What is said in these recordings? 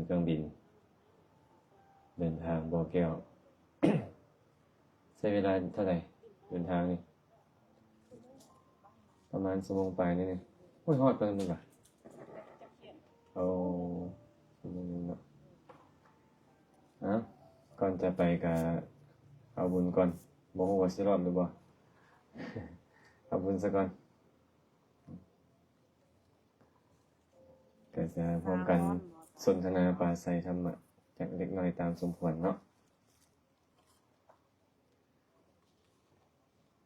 ເຄື່ອງບິນ ເດີນທາງບໍ່ແກ້ວ ໃຊ້ເວລາເທົ່າໃດເດີນທາງນີ້? ປະມານຊົ່ວໂມງປາຍນີ້. ໂອ້ຍ ຮອດປານນັ້ນລະ. ໂອ້ ຊົ່ວໂມງໜຶ່ງເນາະ. ເອົ້າ ກ່ອນຈະໄປກະເອົາບຸນກ່ອນ. ບໍ່ຮູ້ວ່າຊິລອດຫຼືບໍ່. ເອົາບຸນສາກ່ອນ. ກໍຈະຮ່ວມກັນສົນທະນາປາໄສທຳມະຈັກເລັກນ້ອຍຕາມສົມຄວນເນາະ.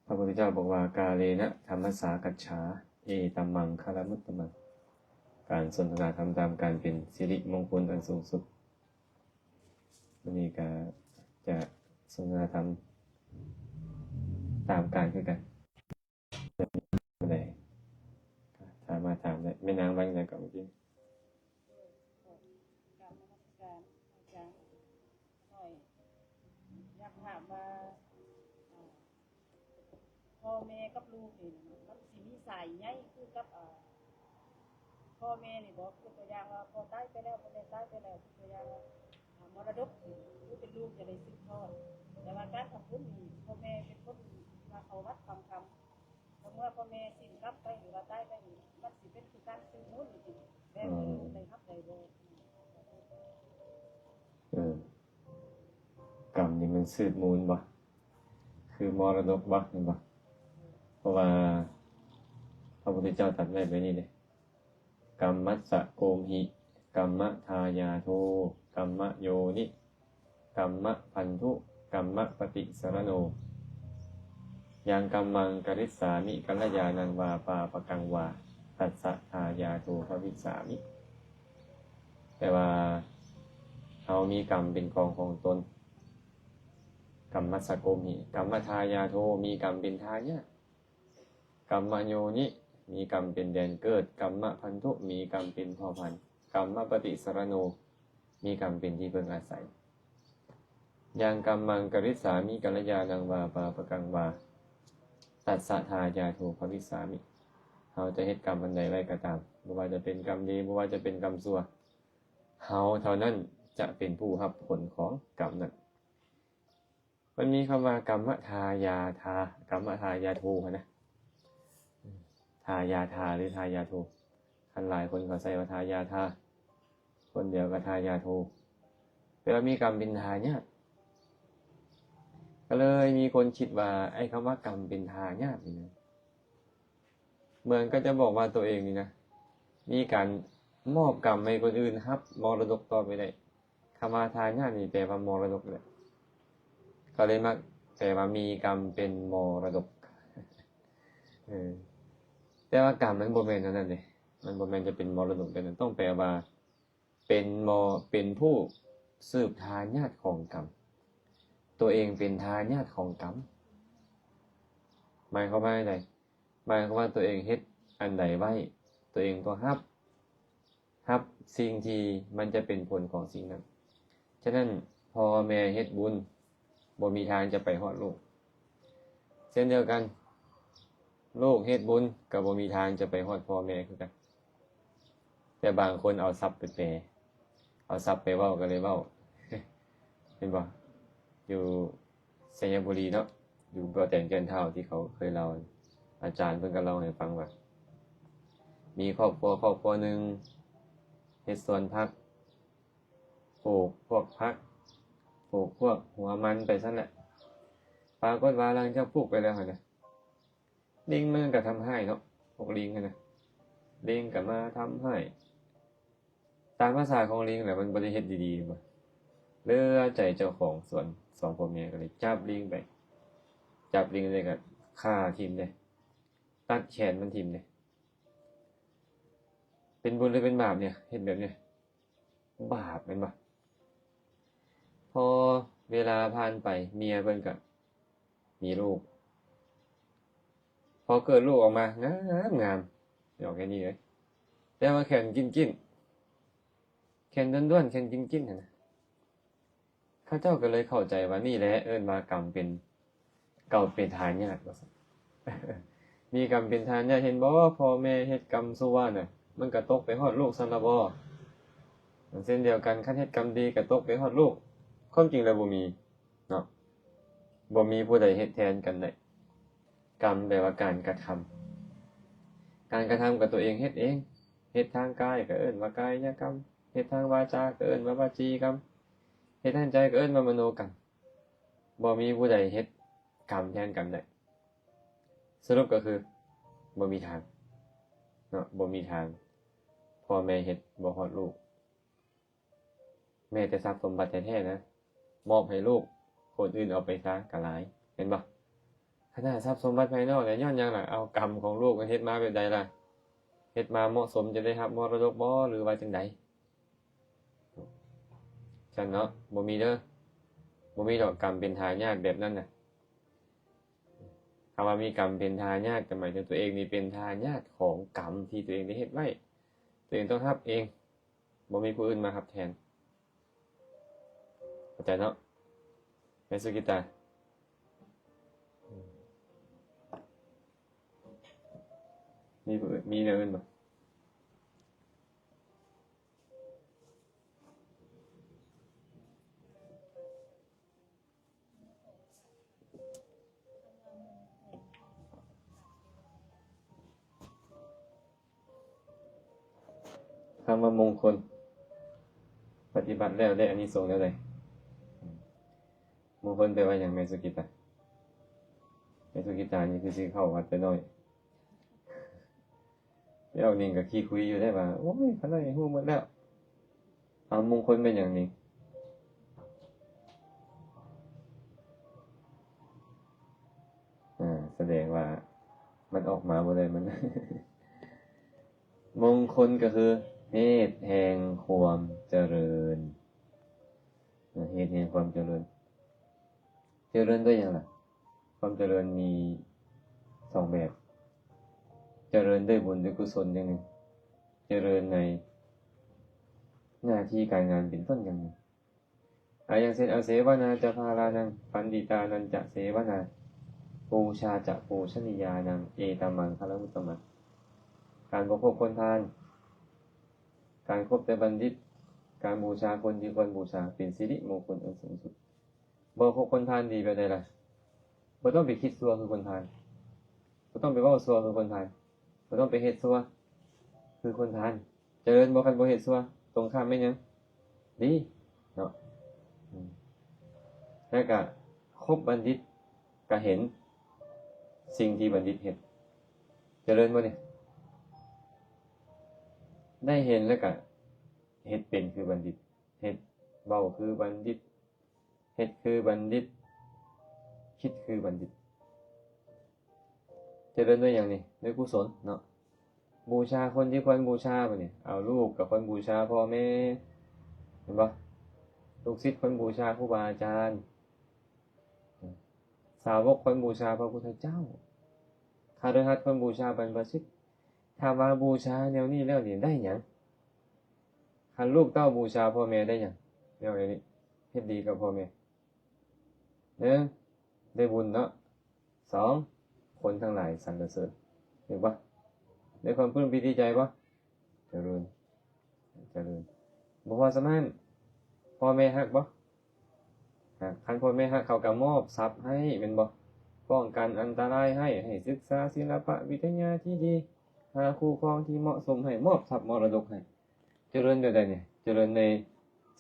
ພະພຸດທະເຈົ້າບອກວ່າ ກາເລນະທຳມັດສາກັດສາ ເອຕັມມັງຄະລະມຸດຕະມັງ. ການສົນທະນາທຳຕາມການເປັນສິລິມົງຄຸນອັນສູງສຸດ. ມື້ນີ້ກໍຈະສົນທະນາທຳຕາມການຄືກັນ. ໃດ ສາມາດຖາມໄດ້. ແມ່ນາງວ່າຈັ່ງໃດກໍເມື່ອກີ້? ກາບນະມັດສະການອາຈານ. ຂ້ອຍຢາກຖາມວ່າ ເອີ ພໍ່ແມ່ກັບລູກນີ້ ມັນຊິມີສາຍໃຍຄືກັບ ເອີ ພໍ່ແມ່ນີ້ບໍ່? ຍົກຕົວຢ່າງວ່າ ພໍ່ຕາຍໄປແລ້ວ, ພໍ່ແມ່ຕາຍໄປແລ້ວ, ຍົກຕົວຢ່າງວ່າ ອ່າ ມໍລະດົກນີ້ ຄືເປັນລູກຈະໄດ້ສືບທອດ, ແຕ່ວ່າການທຳບຸນນີ້ ພໍ່ແມ່ເປັນຄົນວ່າເຂົ້າວັດຟັງທຳ, ກໍເມື່ອພໍ່ແມ່ສິ້ນກັບໄປ ຫຼືວ່າຕາຍໄປນີ້ ມັນຊິເປັນຄືການສືບມູນນີ້ຕິ ແບບ ອືມ ໄດ້ຮັບໄດ້ບໍ່? ເອີ ກຳນີ້ມັນສືບມູນບໍ່? ຄືມໍລະດົກບໍ່? ແມ່ນບໍ່? ເພາະວ່າພະພຸດທະເຈົ້າຕັດໄວ້ແບບນີ້ເດ້. ກຳມັດສະໂກມຫິ ກຳມະທາຍາໂທ ກຳມະໂຍນິ ກຳມະພັນທຸ ກຳມະປະຕິສະລະໂນ ຍັງກຳມັງກະລິດສາມິ ກັນລະຍານັງວາ ປາປະກັງວາ ຕັດສະທາຍາໂທພະວິສາມິ. ແປວ່າ ເຮົາມີກຳເປັນຂອງຂອງຕົນ. ກຳມັດສະໂກມຫິ ກຳມະທາຍາໂທ ມີກຳເປັນທາຍາດ. ກຳມະໂຍນິ ມີກຳເປັນແດນເກີດ, ກຳມະພັນທຸ ມີກຳເປັນເຜົ່າພັນ, ກຳມະປະຕິສະລະໂນ ມີກຳເປັນທີ່ເພິ່ງອາໄສ. ຍັງກຳມັງກະລິດສາມິ ກັນລະຍານັງວາ ປາປະກັງວາ ຕັດສະທາຍາໂທພະວິສາມິ. ເຮົາຈະເຮັດກຳອັນໃດໄວ້ກໍຕາມ, ບໍ່ວ່າຈະເປັນກຳດີ, ບໍ່ວ່າຈະເປັນກຳຊົ່ວ, ເຮົາເທົ່ານັ້ນຈະເປັນຜູ້ຮັບຜົນຂອງກຳນັ້ນ. ມັນມີຄຳວ່າ ກຳມະທາຍາທາ ກຳມະທາຍາໂທຫັ້ນນະ ທາຍາທາ ຫຼື ທາຍາໂທ. ຄັນຫຼາຍຄົນເຂົາໃຊ້ວ່າ ທາຍາທາ, ຄົນດຽວກໍ ທາຍາໂທ, ແປວ່າມີກຳເປັນທາຍາດ. ກໍເລີຍມີຄົນຄິດວ່າ ໄອ້ຄຳວ່າກຳເປັນທາຍາດນີ້ນະ ເໝືອນກັບຈະບອກວ່າຕົວເອງນີ້ນະ ມີການມອບກຳໃຫ້ຄົນອື່ນຮັບມໍລະດົກຕໍ່ໄປໄດ້. ຄຳວ່າທາຍາດນີ້ແປວ່າມໍລະດົກແຫຼະ, ເຂົາເລີຍມັກແປວ່າມີກຳເປັນມໍລະດົກ. ເອີ ແຕ່ວ່າກຳມັນບໍ່ແມ່ນແນວນັ້ນເດ້, ມັນບໍ່ແມ່ນຈະເປັນມໍລະດົກແບບນັ້ນ, ຕ້ອງແປວ່າເປັນມໍ ເປັນຜູ້ສືບທາຍາດຂອງກຳ, ຕົວເອງເປັນທາຍາດຂອງກຳ. ໝາຍຄວາມວ່າໃດ? ໝາຍຄວາມວ່າຕົວເອງເຮັດອັນໃດໄວ້, ຕົວເອງຕ້ອງຮັບ, ຮັບສິ່ງທີ່ມັນຈະເປັນຜົນຂອງສິ່ງນັ້ນ. ສະນັ້ນ ພໍ່ແມ່ເຮັດບຸນ ບໍ່ມີທາງຈະໄປຮອດລູກ. ເຊັ່ນດຽວກັນ ລູກເຮັດບຸນກໍບໍ່ມີທາງຈະໄປຮອດພໍ່ແມ່ຄືກັນ. ແຕ່ບາງຄົນເອົາສັບໄປແປ, ເອົາສັບໄປເວົ້າກໍເລີຍເວົ້າ. ເຫັນບໍ່? ຢູ່ໄຊຍະບູລີເນາະ, ຢູ່ບໍ່ແຕນແກ່ນທ້າວທີ່ເຂົາເຄີຍເລົ່າ, ອາຈານເພິ່ນກໍເລົ່າໃຫ້ຟັງວ່າ ມີຄອບຄົວຄອບຄົວໜຶ່ງເຮັດສວນຜັກ, ປູກພວກຜັກ, ປູກພວກຫົວມັນໄປຊັ້ນແຫຼະ. ປາກົດວ່າຫຼັງຈາກປູກໄປແລ້ວຫັ້ນນະ ລິງມັນກໍທຳຮ້າຍເນາະ, ພວກລິງຫັ້ນນະ, ລິງກໍມາທຳຮ້າຍ. ຕາມພາສາຂອງລິງແຫຼະ, ມັນບໍ່ໄດ້ເຮັດດີໆ ເຫັນບໍ່? ເຫຼືອໃຈເຈົ້າຂອງສວນສອງພໍ່ແມ່ ກໍເລີຍຈັບລິງໄປ, ຈັບລິງແລ້ວກໍຂ້າຖິ້ມເດ້, ຕັດແຂນມັນຖິ້ມເດ້. ເປັນບຸນຫຼືເປັນບາບເນຍ ເຮັດແບບນີ້? ບາບແມ່ນບໍ່? ພໍເວລາຜ່ານໄປ ເມຍເພິ່ນກໍມີລູກ, ພໍເກີດລູກອອກມາ ງາມໆ ບອກແຄ່ນີ້ເລີຍ, ແຕ່ວ່າແຂນກິ້ນໆ ແຂນດ້ວນໆ ແຂນກິ້ນໆ ຫັ້ນນະ. ເຂົາເຈົ້າກໍເລີຍເຂົ້າໃຈວ່າ ນີ້ແຫຼະເອີ້ນວ່າກຳເປັນ ເຂົາເປັນທາຍາດວ່າຊັ້ນ. ມີກຳເປັນທາຍາດ, ເຫັນບໍ່? ພໍ່ແມ່ເຮັດກຳຊົ່ວນະ, ມັນກະຕົກໄປຮອດລູກຊັ້ນລະບໍ່? ເຊັ່ນດຽວກັນ ຄັນເຮັດກຳດີກໍຕົກໄປຮອດລູກ. ຄວາມຈິງແລ້ວບໍ່ມີເນາະ, ບໍ່ມີຜູ້ໃດເຮັດແທນກັນໄດ້. ກຳແປວ່າການກະທຳ, ການກະທຳກໍຕົວເອງເຮັດເອງ. ເຮັດທາງກາຍກໍເອີ້ນວ່າກາຍະກຳ, ເຮັດທາງວາຈາກໍເອີ້ນວ່າວາຈີກຳ, ເຮັດທາງໃຈກໍເອີ້ນວ່າມະໂນກຳ. ບໍ່ມີຜູ້ໃດເຮັດກຳແທນກັນໄດ້. ສະຫຼຸບກໍຄື ບໍ່ມີທາງເນາະ, ບໍ່ມີທາງ. ພໍ່ແມ່ເຮັດບໍ່ຮອດລູກ. ແມ້ແຕ່ຊັບສົມບັດແທ້ໆນະ ມອບໃຫ້ລູກ, ຄົນອື່ນເອົາໄປຊະກໍຫຼາຍ, ແມ່ນບໍ່? ຂະໜາດຊັບສົມບັດພາຍນອກແຫຼະ ຍ້ອນຫຍັງລະ? ເອົາກຳຂອງລູກເຮັດມາແບບໃດລະ? ເຮັດມາເໝາະສົມຈະໄດ້ຮັບມໍລະດົກບໍ່ ຫຼືວ່າຈັ່ງໃດ? ຊັ້ນເນາະ, ບໍ່ມີເດີ, ບໍ່ມີດອກກຳເປັນທາຍາດແບບນັ້ນນະ. ຄຳວ່າມີກຳເປັນທາຍາດ ກໍໝາຍເຖິງຕົວເອງນີ້ເປັນທາຍາດຂອງກຳທີ່ຕົວເອງໄດ້ເຮັດໄວ້, ຕົວເອງຕ້ອງຮັບເອງ, ບໍ່ມີຜູ້ອື່ນມາຮັບແທນ. ເຂົ້າໃຈເນາະ ແມ່ສຸກິຕາ? ມີຜູ້ອື່ນ ມີແນວອື່ນບໍ່? ຄຳວ່າມົງຄົນ ປະຕິບັດແລ້ວໄດ້ອານິສົງແນວໃດ? ມົງຄົນແປວ່າຫຍັງ ແມ່ສຸກິດຕາ? ແມ່ສຸກິດຕານີ້ຄືຊິເຂົ້າວັດແຕ່ນ້ອຍ. ແລ້ວນິງກໍຂີ້ຄຸຍຢູ່ໄດ໋ວ່າ ໂອ້ຍ ຂ້ານ້ອຍຮູ້ໝົດແລ້ວ. ເອົາ ມຸງຄົນແມ່ນຫຍັງນິງ? ອາ ສະແດງວ່າມັນອອກມາບໍ່ໄດ້ ມັນ ມຸງຄົນກໍຄືເຫດແຫ່ງຄວາມຈະເລີນ, ເຫດແຫ່ງຄວາມຈະເລີນ. ຈະເລີນດ້ວຍຫຍັງລະ? ຄວາມຈະເລີນມີສອງແບບ, ຈະເລີນດ້ວຍບຸນດ້ວຍກຸສົນຢ່າງໜຶ່ງ, ຈະເລີນໃນໜ້າທີ່ການງານເປັນຕົ້ນຢ່າງໜຶ່ງ. ອາ ຢ່າງເຊັ່ນ ອາເສວະນາຈະພາລານັງ ປັນດິຕານັນຈະເສວະນາ ປູຊາຈະປູຊະນີຍານັງ ເອຕະມັງຄະລະມຸດຕະມັງ. ການບໍ່ຄົບຄົນພານ, ການຄົບແຕ່ບັນດິດ, ການບູຊາຄົນທີ່ຄວນບູຊາ ເປັນສິລິມົງຄົນອັນສູງສຸດ. ບໍ່ຄົບຄົນພານດີແບບໃດລະ? ບໍ່ຕ້ອງໄປຄິດຊົ່ວຄືຄົນພານ, ບໍ່ຕ້ອງໄປເວົ້າຊົ່ວຄືຄົນພານ, ບໍ່ຕ້ອງໄປເຮັດຊົ່ວຄືຄົນພານ. ຈະເລີນບໍ່? ຄັນບໍ່ເຮັດຊົ່ວ ຕົງຂ້າມແມ່ນຫຍັງ? ດີເນາະ. ອືມ ແລ້ວກະຄົບບັນດິດ ກະເຫັນສິ່ງທີ່ບັນດິດເຮັດ. ຈະເລີນບໍ່ນີ້? ໄດ້ເຫັນແລ້ວກະເຮັດເປັນຄືບັນດິດ, ເຮັດ ເວົ້າຄືບັນດິດ, ເຮັດຄືບັນດິດ, ຄິດຄືບັນດິດ. ຈະເລີນດ້ວຍຫຍັງນີ້? ດ້ວຍກຸສົນເນາະ. ບູຊາຄົນທີ່ຄວນບູຊາ ບາດນີ້ ເອົາ ລູກກໍຄວນບູຊາພໍ່ແມ່ ເຫັນບໍ່? ລູກສິດຄວນບູຊາຄູບາອາຈານ, ສາວົກຄວນບູຊາພະພຸດທະເຈົ້າ, ຄະລືຫັດຄວນບູຊາບັນພະສິດ. ຖາມວ່າບູຊາແນວນີ້ແລ້ວນີ້ໄດ້ຫຍັງ? ຄັນລູກເຕົ້າບູຊາພໍ່ແມ່ໄດ້ຫຍັງ? ແນວນີ້ ເຮັດດີກັບພໍ່ແມ່. ໜຶ່ງ ໄດ້ບຸນເນາະ. ສອງ ຄົນທັງຫຼາຍສັນລະເສີນ. ເຫັນບໍ່? ໄດ້ຄວາມປຶ້ມປີຕິໃຈບໍ່? ຈະເລີນ, ຈະເລີນ. ບໍ່ພໍສ່ຳນັ້ນ ພໍ່ແມ່ຮັກບໍ່? ຮັກ. ຄັນພໍ່ແມ່ຮັກ ເຂົາກໍມອບຊັບໃຫ້ ແມ່ນບໍ່? ປ້ອງກັນອັນຕະລາຍໃຫ້, ໃຫ້ສຶກສາສິລະປະວິທະຍາທີ່ດີ, ຫາຄູ່ຄອງທີ່ເໝາະສົມໃຫ້, ມອບຊັບມໍລະດົກໃຫ້. ຈະເລີນແບບໃດນີ້? ຈະເລີນໃນ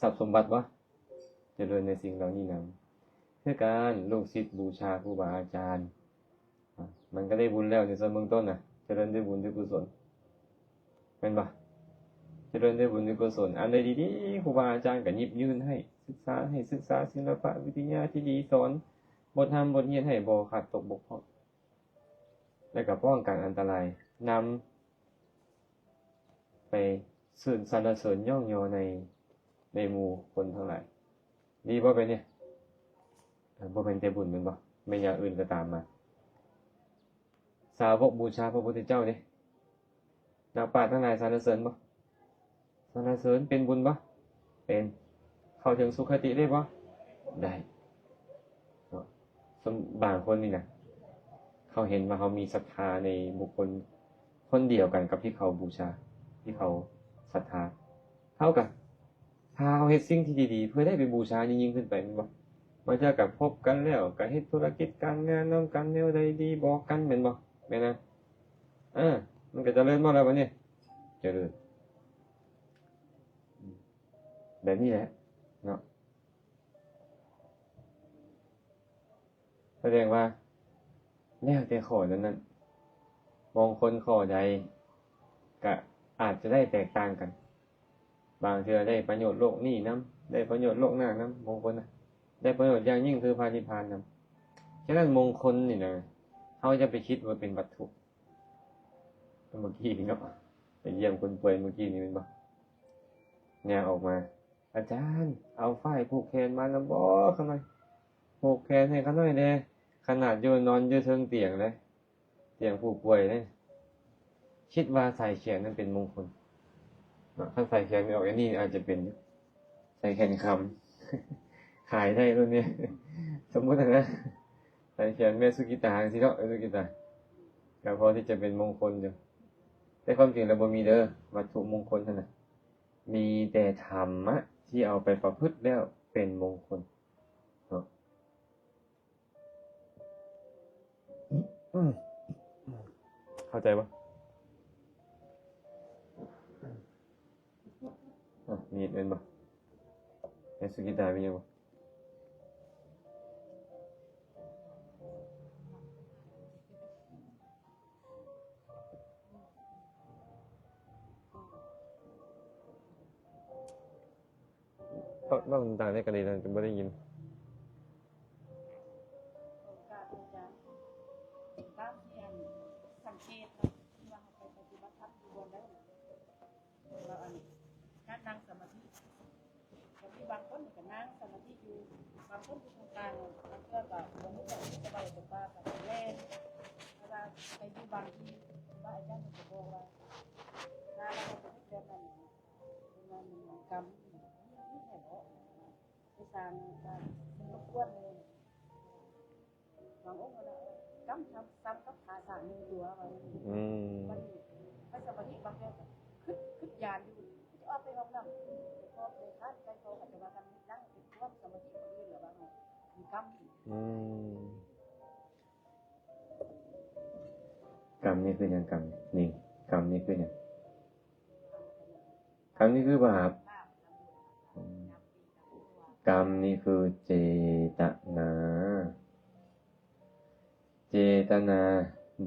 ຊັບສົມບັດບໍ່? ຈະເລີນໃນສິ່ງເຫຼົ່ານີ້ນຳ. ຄືການ ລູກສິດບູຊາຄູບາອາຈານ ອາ ມັນກໍໄດ້ບຸນແລ້ວໃນສ່ວນເບື້ອງຕົ້ນນະ, ຈະເລີນດ້ວຍບຸນດ້ວຍກຸສົນ ແມ່ນບໍ່? ຈະເລີນດ້ວຍບຸນດ້ວຍກຸສົນ. ອັນໃດດີໆ ຄູບາອາຈານກໍຫຍິບຍື່ນໃຫ້, ສຶກສາ ໃຫ້ສຶກສາສິລະປະວິທະຍາທີ່ດີ, ສອນບົດຮ່ຳບົດຮຽນໃຫ້ບໍ່ຂາດຕົກບົກຜ່ອງ. ແລ້ວກໍປ້ອງກັນອັນຕະລາຍ, ນຳໄປຊື່ນສັນລະເສີນຍ້ອງຍໍໃນ ໃນໝູ່ຄົນທັງຫຼາຍ. ດີບໍ່ແບບນີ້? ເອີ ບໍ່ແມ່ນແຕ່ບຸນແມ່ນບໍ່? ແມ່ນຢ່າງອື່ນກໍຕາມມາ. ສາວົກບູຊາພະພຸດທະເຈົ້າເດ້, ນັກປາດທັງຫຼາຍສັນລະເສີນບໍ່? ສັນລະເສີນ. ເປັນບຸນບໍ່? ເປັນ. ເຂົ້າເຖິງສຸຄະຕິໄດ້ບໍ່? ໄດ້ເນາະ. ສ່ວນບາງຄົນນີ້ນະ ເຂົາເຫັນວ່າເຮົາມີສັດທາໃນບຸກຄົນຄົນດຽວກັນກັບທີ່ເຂົາບູຊາ, ທີ່ເຂົາສັດທາ, ເຮົາກະ ຖ້າເຮົາເຮັດສິ່ງທີ່ດີໆ ເພື່ອໄດ້ໄປບູຊາຍິ່ງໆຂຶ້ນໄປ ແມ່ນບໍ່? ບາງເທື່ອກໍພົບກັນແລ້ວ ກໍເຮັດທຸລະກິດການງານນຳກັນ ແນວໃດດີບອກກັນ ແມ່ນບໍ່? ແມ່ນນະ? ເອີ ມັນກໍຈະເລີນມາແລ້ວບັດນີ້ ຈະເລີນ ແບບນີ້ແຫຼະເນາະ. ສະແດງວ່າແລ້ວແຕ່ຂໍ້ນັ້ນໆ ບາງຄົນຂໍ້ໃດກະອາດຈະໄດ້ແຕກຕ່າງກັນ, ບາງເທື່ອໄດ້ປະໂຫຍດໂລກນີ້ນຳ ໄດ້ປະໂຫຍດໂລກໜ້ານຳ, ບາງຄົນນະ ໄດ້ປະໂຫຍດຢ່າງຍິ່ງຄືພະນິບພານນຳ. ສະນັ້ນ ມົງຄົນນີ້ນະ ເຮົາຢ່າໄປຄິດວ່າເປັນວັດຖຸ. ເມື່ອກີ້ນີ້ເນາະ ໄປຢ້ຽມຄົນປ່ວຍເມື່ອກີ້ນີ້ແມ່ນບໍ່? ຍ່າງອອກມາ ອາຈານ ເອົາຝ້າຍຜູກແຂນມານຳບໍ່? ຂ້ານ້ອຍຜູກແຂນໃຫ້ຂ້ານ້ອຍແດ່. ຂະໜາດຢູ່ ນອນຢູ່ເທິງຕຽງເດ້ ຕຽງຜູ້ປ່ວຍເດ້ ຄິດວ່າສາຍແຂນນັ້ນເປັນມົງຄົນເນາະ. ຄັນສາຍແຂນແມ່ອອກແອນນີ້ອາດຈະເປັນຢູ່ ສາຍແຂນຄຳ ຂາຍໄດ້ລຸ້ນນີ້ ສົມມຸດນະ ສາຍແຂນແມ່ສຸກິຕາຈັ່ງຊີ້ເນາະ ແມ່ສຸກິຕາ ກໍພໍທີ່ຈະເປັນມົງຄົນຢູ່. ແຕ່ຄວາມຈິງແລ້ວບໍ່ມີເດີ ວັດຖຸມົງຄົນຫັ້ນນະ ມີແຕ່ທຳມະທີ່ເອົາໄປປະພຶດແລ້ວເປັນມົງຄົນເນາະ. ເຂົ້າໃຈບໍ່? ອະ ມີດແມ່ນບໍ່? ແມ່ສຸກິຕາມີຫຍັງບໍ່? ເວົ້າ ເວົ້າດັງໆແດ່ ກະໄດ້ ຈະບໍ່ໄດ້ຍິນ. ຕາມທີ່ອັນສັງເກດເນາະ ທີ່ວ່າເຮົາໄປປະຕິບັດທຳຢູ່ບ່ອນໃດ ວ່າອັນການນັ່ງສະມາທິ ກໍມີບາງຄົນກໍນັ່ງສະມາທິຢູ່ ບາງຄົນຢູ່ກາງໆ ບາງເທື່ອກໍບໍ່ຮູ້ຈັກສະບາຍຕົວປາກໍແລ່ນ ແຕ່ວ່າໄປຢູ່ບາງທີ່ ຄຣູບາອາຈານເພິ່ນກໍບອກວ່າ ເວລາເຮົາໄປເຮັດແບບນັ້ນ ເປັນວ່າມັນກຳ ມັນແທ້ເນາະ ໄປສ້າງການລົບກວນເລີຍ. ບາງອົງກໍວ່າ ກຳຊ້ຳກັບຂ້າຊ້າງໜຶ່ງຕົວ ວ່າ. ອືມ ບັດນີ້ໄປສະມາທິ ບາງເທື່ອກໍຄຶດ ຄຶດຢານຢູ່ ຈະອອກໄປຫ້ອງນ້ຳ ອອກໄປຄາດໃຈເຂົາ ອາດຈະວ່າກັນນັ່ງເປັນຄວາມສະມາທິ ບາງອື່ນລະວ່າມີກຳ. ອືມ ກຳນີ້ຄືຫຍັງ? ກຳນີ້ ກຳນີ້ຄືຫຍັງ? ກຳນີ້ຄືບາບ. ອືມ ກຳນີ້ຄືເຈຕະນາ. ເຈຕະນາ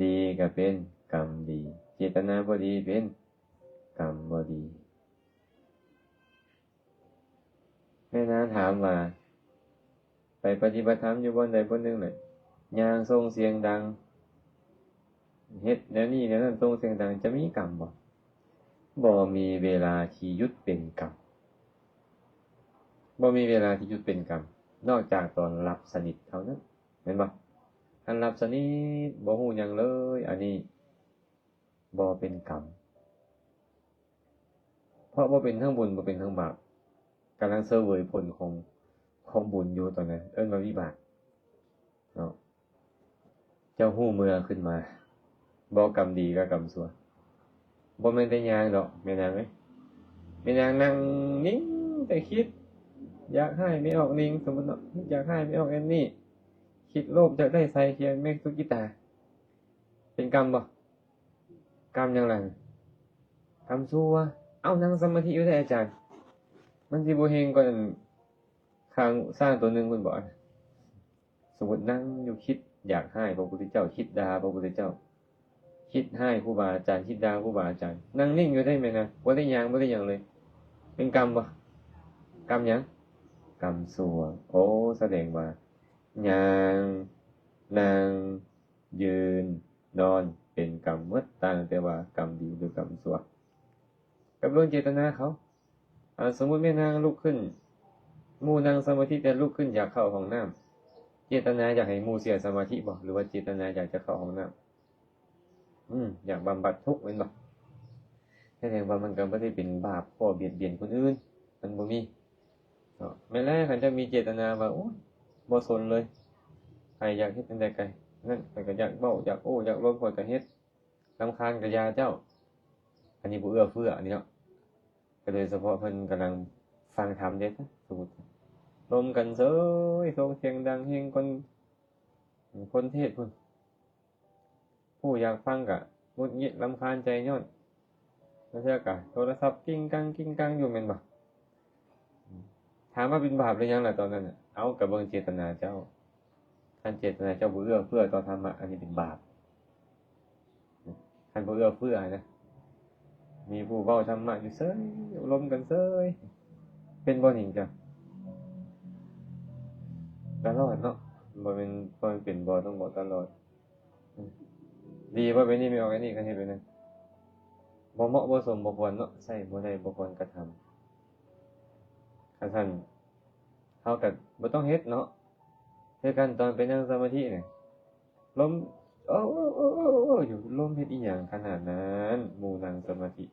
ດີກໍເປັນກຳດີ, ເຈຕະນາບໍ່ດີເປັນກຳບໍ່ດີ. ແມ່ນາງຖາມວ່າ ໄປປະຕິບັດທຳຢູ່ບ່ອນໃດບ່ອນໜຶ່ງແຫຼະ ຍ່າງສົ່ງສຽງດັງ ເຮັດແນວນີ້ແນວນັ້ນ ສົ່ງສຽງດັງ ຈະມີກຳບໍ່? ບໍ່ມີເວລາທີ່ຢຸດເປັນກຳ, ບໍ່ມີເວລາທີ່ຢຸດເປັນກຳ ນອກຈາກຕອນຫຼັບສະໜິດເທົ່ານັ້ນ ແມ່ນບໍ່? ຄັນຫຼັບສະໜິດ ບໍ່ຮູ້ຫຍັງເລີຍ ອັນນີ້ບໍ່ເປັນກຳ. ເພາະບໍ່ເປັນທັງບຸນ ບໍ່ເປັນທັງບາບ ກຳລັງສະເຫວີຍຜົນຂອງ ຂອງບຸນຢູ່ຕອນນັ້ນ ເອີ້ນວ່າວິບາກເນາະ. ເຈົ້າຮູ້ເມື່ອຂຶ້ນມາ ບໍ່ກຳດີກັບກຳຊົ່ວ ບໍ່ແມ່ນແຕ່ຍ່າງດອກ ແມ່ນາງເອີຍ. ແມ່ນາງນັ່ງນິ່ງແຕ່ຄິດ ຢາກຮ້າຍແມ່ອອກນິງ ສົມມຸດເນາະ ຢາກຮ້າຍແມ່ອອກແອນນີ້ ຄິດໂລບຢາກໄດ້ສາຍແຂນແມ່ສຸກິຕາ ເປັນກຳບໍ່? ກຳຫຍັງລະ? ກຳຊົ່ວ. ເອົ້າ ນັ່ງສະມາທິຢູ່ໃດອາຈານ ມັນຊິບໍ່ເຮງກວ່າ ອັນ ຂ້າງຊ້າງໂຕໜຶ່ງພຸ້ນບໍ່? ສົມມຸດນັ່ງຢູ່ຄິດຢາກຮ້າຍພະພຸດທະເຈົ້າ ຄິດດ່າພະພຸດທະເຈົ້າ ຄິດຮ້າຍຄູບາອາຈານ ຄິດດ່າຄູບາອາຈານ ນັ່ງນິ່ງຢູ່ໃດແມ່ນະ ບໍ່ໄດ້ຍ່າງ ບໍ່ໄດ້ຫຍັງເລີຍ ເປັນກຳບໍ່? ກຳຫຍັງ? ກຳຊົ່ວ. ໂອ້ ສະແດງວ່າຍ່າງ ນັ່ງ ຢືນ ນອນ ເປັນກຳໝົດ ຕ່າງແຕ່ວ່າກຳດີຫຼືກຳຊົ່ວ ກັບເລື່ອງເຈຕະນາເຂົາ. ອາ ສົມມຸດແມ່ນາງລຸກຂຶ້ນ ໝູ່ນັ່ງສະມາທິແຕ່ລຸກຂຶ້ນຢາກເຂົ້າຫ້ອງນ້ຳ ເຈຕະນາຢາກໃຫ້ໝູ່ເສຍສະມາທິບໍ່ ຫຼືວ່າເຈຕະນາຢາກຈະເຂົ້າຫ້ອງນ້ຳ? ອືມ ຢາກບຳບັດທຸກແມ່ນບໍ່? ສະແດງວ່າມັນກໍບໍ່ໄດ້ເປັນບາບຂໍ້ບຽດບຽນຄົນອື່ນ ມັນບໍ່ມີເນາະ. ແມ່ນແລ້ວ ຄັນເຈົ້າມີເຈຕະນາວ່າ ໂອ້ຍ ບໍ່ສົນເລີຍ ໃຜຢາກເຮັດຈັ່ງໃດກໍນັ້ນ ຂ້ອຍກໍຢາກເວົ້າ ຢາກໂອ້ ຢາກລົມ ຂ້ອຍກໍເຮັດ ລຳຄານກໍຢ່າເຈົ້າ ອັນນີ້ບໍ່ເອື້ອເຟື້ອ ອັນນີ້ເນາະ. ກໍໂດຍສະເພາະເພິ່ນກຳລັງ ຟັງທຳເດ້ ສົມມຸດ ລົມກັນເສີຍ ໂສງສຽງດັງແຮງກວ່າຄົນເທດພຸ້ນ. ຜູ້ຢາກຟັງກະຫງຸດຫງິດລຳຄານໃຈຍ້ອນ ລາງເທື່ອກະໂທລະສັບກິ້ງກັງກິ້ງກັງຢູ່ແມ່ນບໍ່? ຖາມວ່າເປັນບາບຫຼືຫຍັງລະຕອນນັ້ນນະ? ເອົາ ກະເບິ່ງເຈດຕະນາເຈົ້າ. ຄັນເຈດຕະນາເຈົ້າບໍ່ເອື້ອເຟື້ອຕໍ່ທຳມະ ອັນນີ້ເປັນບາບ. ຄັນບໍ່ເອື້ອເຟື້ອນະ ມີຜູ້ເວົ້າທຳມະຢູ່ເສີຍ ລົມກັນເສີຍ ເປັນບໍ່ນີ້ເຈົ້າ? ຕະຫຼອດເນາະ ບໍ່ແມ່ນ ບໍ່ແມ່ນເປັນບໍ່ ຕ້ອງບອກຕະຫຼອດ. ດີບໍ່ແບບນີ້ ແມ່ອອກອັນນີ້ ຄັນເຮັດແບບນັ້ນ ບໍ່ເໝາະບໍ່ສົມ ບໍ່ຄວນເນາະ ໃຊ້ບໍ່ໄດ້ ບໍ່ຄວນກະທຳ. ຄັນຊັ້ນ ເຮົາກະບໍ່ຕ້ອງເຮັດເນາະ. ຄືກັນຕອນໄປນັ່ງສະມາທິນີ້ ລົມ ໂອ້ ໂອ້ ໂອ້ ໂອ້ ໂອ້ ຢູ່ ລົມເຮັດອີ່ຫຍັງຂະໜາດນັ້ນ ໝູ່ນັ່ງສະມາທິ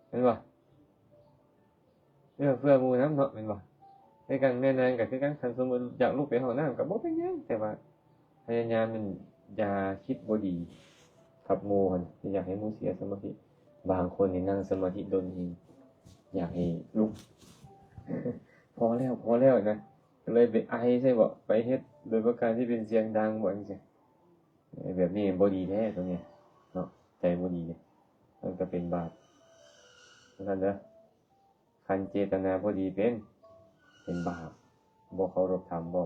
ແມ່ນບໍ່? ເອື້ອເຟື້ອໝູ່ນຳເນາະ ແມ່ນບໍ່? ຄືກັນ ແມ່ນາງກະຄືກັນ ຄັນສົມມຸດຢາກລຸກໄປຫ້ອງນ້ຳກະບໍ່ເປັນຫຍັງ ແຕ່ວ່າພະຍາຍາມມັນຢ່າຄິດບໍ່ດີກັບໝູ່ຫັ້ນ ຢ່າໃຫ້ໝູ່ເສຍສະມາທິ. ບາງຄົນນີ້ນັ່ງສະມາທິດົນແຮງ ຢາກໃຫ້ລຸກ ພໍແລ້ວ ພໍແລ້ວນະ ກະເລີຍໄປໄອໃສ່ບໍ ໄປເຮັດໂດຍປະການທີ່ເປັນສຽງດັງບໍ ຈັ່ງຊີ້. ແບບນີ້ບໍ່ດີແທ້ໂຕນີ້ເນາະ ໃຈບໍ່ດີເດ້ ມັນກະເປັນບາບ ວ່າຊັ້ນເດີ. ຄັນເຈດຕະນາບໍ່ດີເປັນ ເປັນບາບ ບໍ່ເຄົາລົບທຳບໍ?